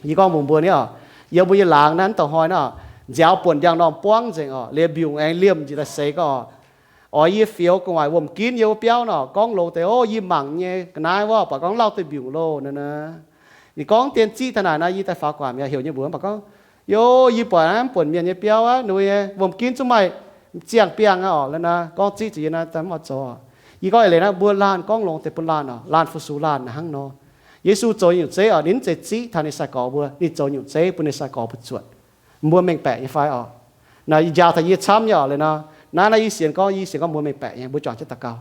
Yie gorngv mbuox mbuo ni oc, yiem mbuo nyei laangz naaiv, mv dongh hnoi naaiv, nziaaux buonc ndiangx-normh buangv nzengc oc, liuz mbiungc aengx liemh njiec daaih seix gorngv, oix yie fioux gu'nguaaic wuom-ginv yiem wuov biauv nor, gorngv longx deix, o, yie mangc nyei ga'naaiv wuov, baac gorngv lauh duih mbiungc loh naaiv. Ninh gorngv dien ziqv taux naaic nor, yie daaih faaux gu'nguaaic mi'aqv, heuc nyei mbuox baac gorngv, yo, yie buatc naaiv buonc mienh nyei biauv aqv, ninh wuom-ginv zungv maaih ziangh biangh aqv oc, la'naaiv gorngv ziqv zuqc yie naaiv daaih mv oix zoux oc. Yie gorngv eix leiz naaiv mbuo laanh gorngv longx deix bun laanh oc, laanh fu-sux laanh naaic hnangv nor. Yesu zoux nyungc zeiv oc, ninh mv zeiz ziqv taux ninh sai-gorx mbuo, ninh zoux nyungc zeiv bun ninh sai-gorx mbuo zuotc. Mbuo mengh baeqc nyei fai oc? Naaiv njaaux taux yie camv nyei oc, la'naaiv. Naaiv naaiv yie sienx gorngv, yie sienx gorngv mbuo mengh baeqc nyei, mbuo juangc jienv daux gaux.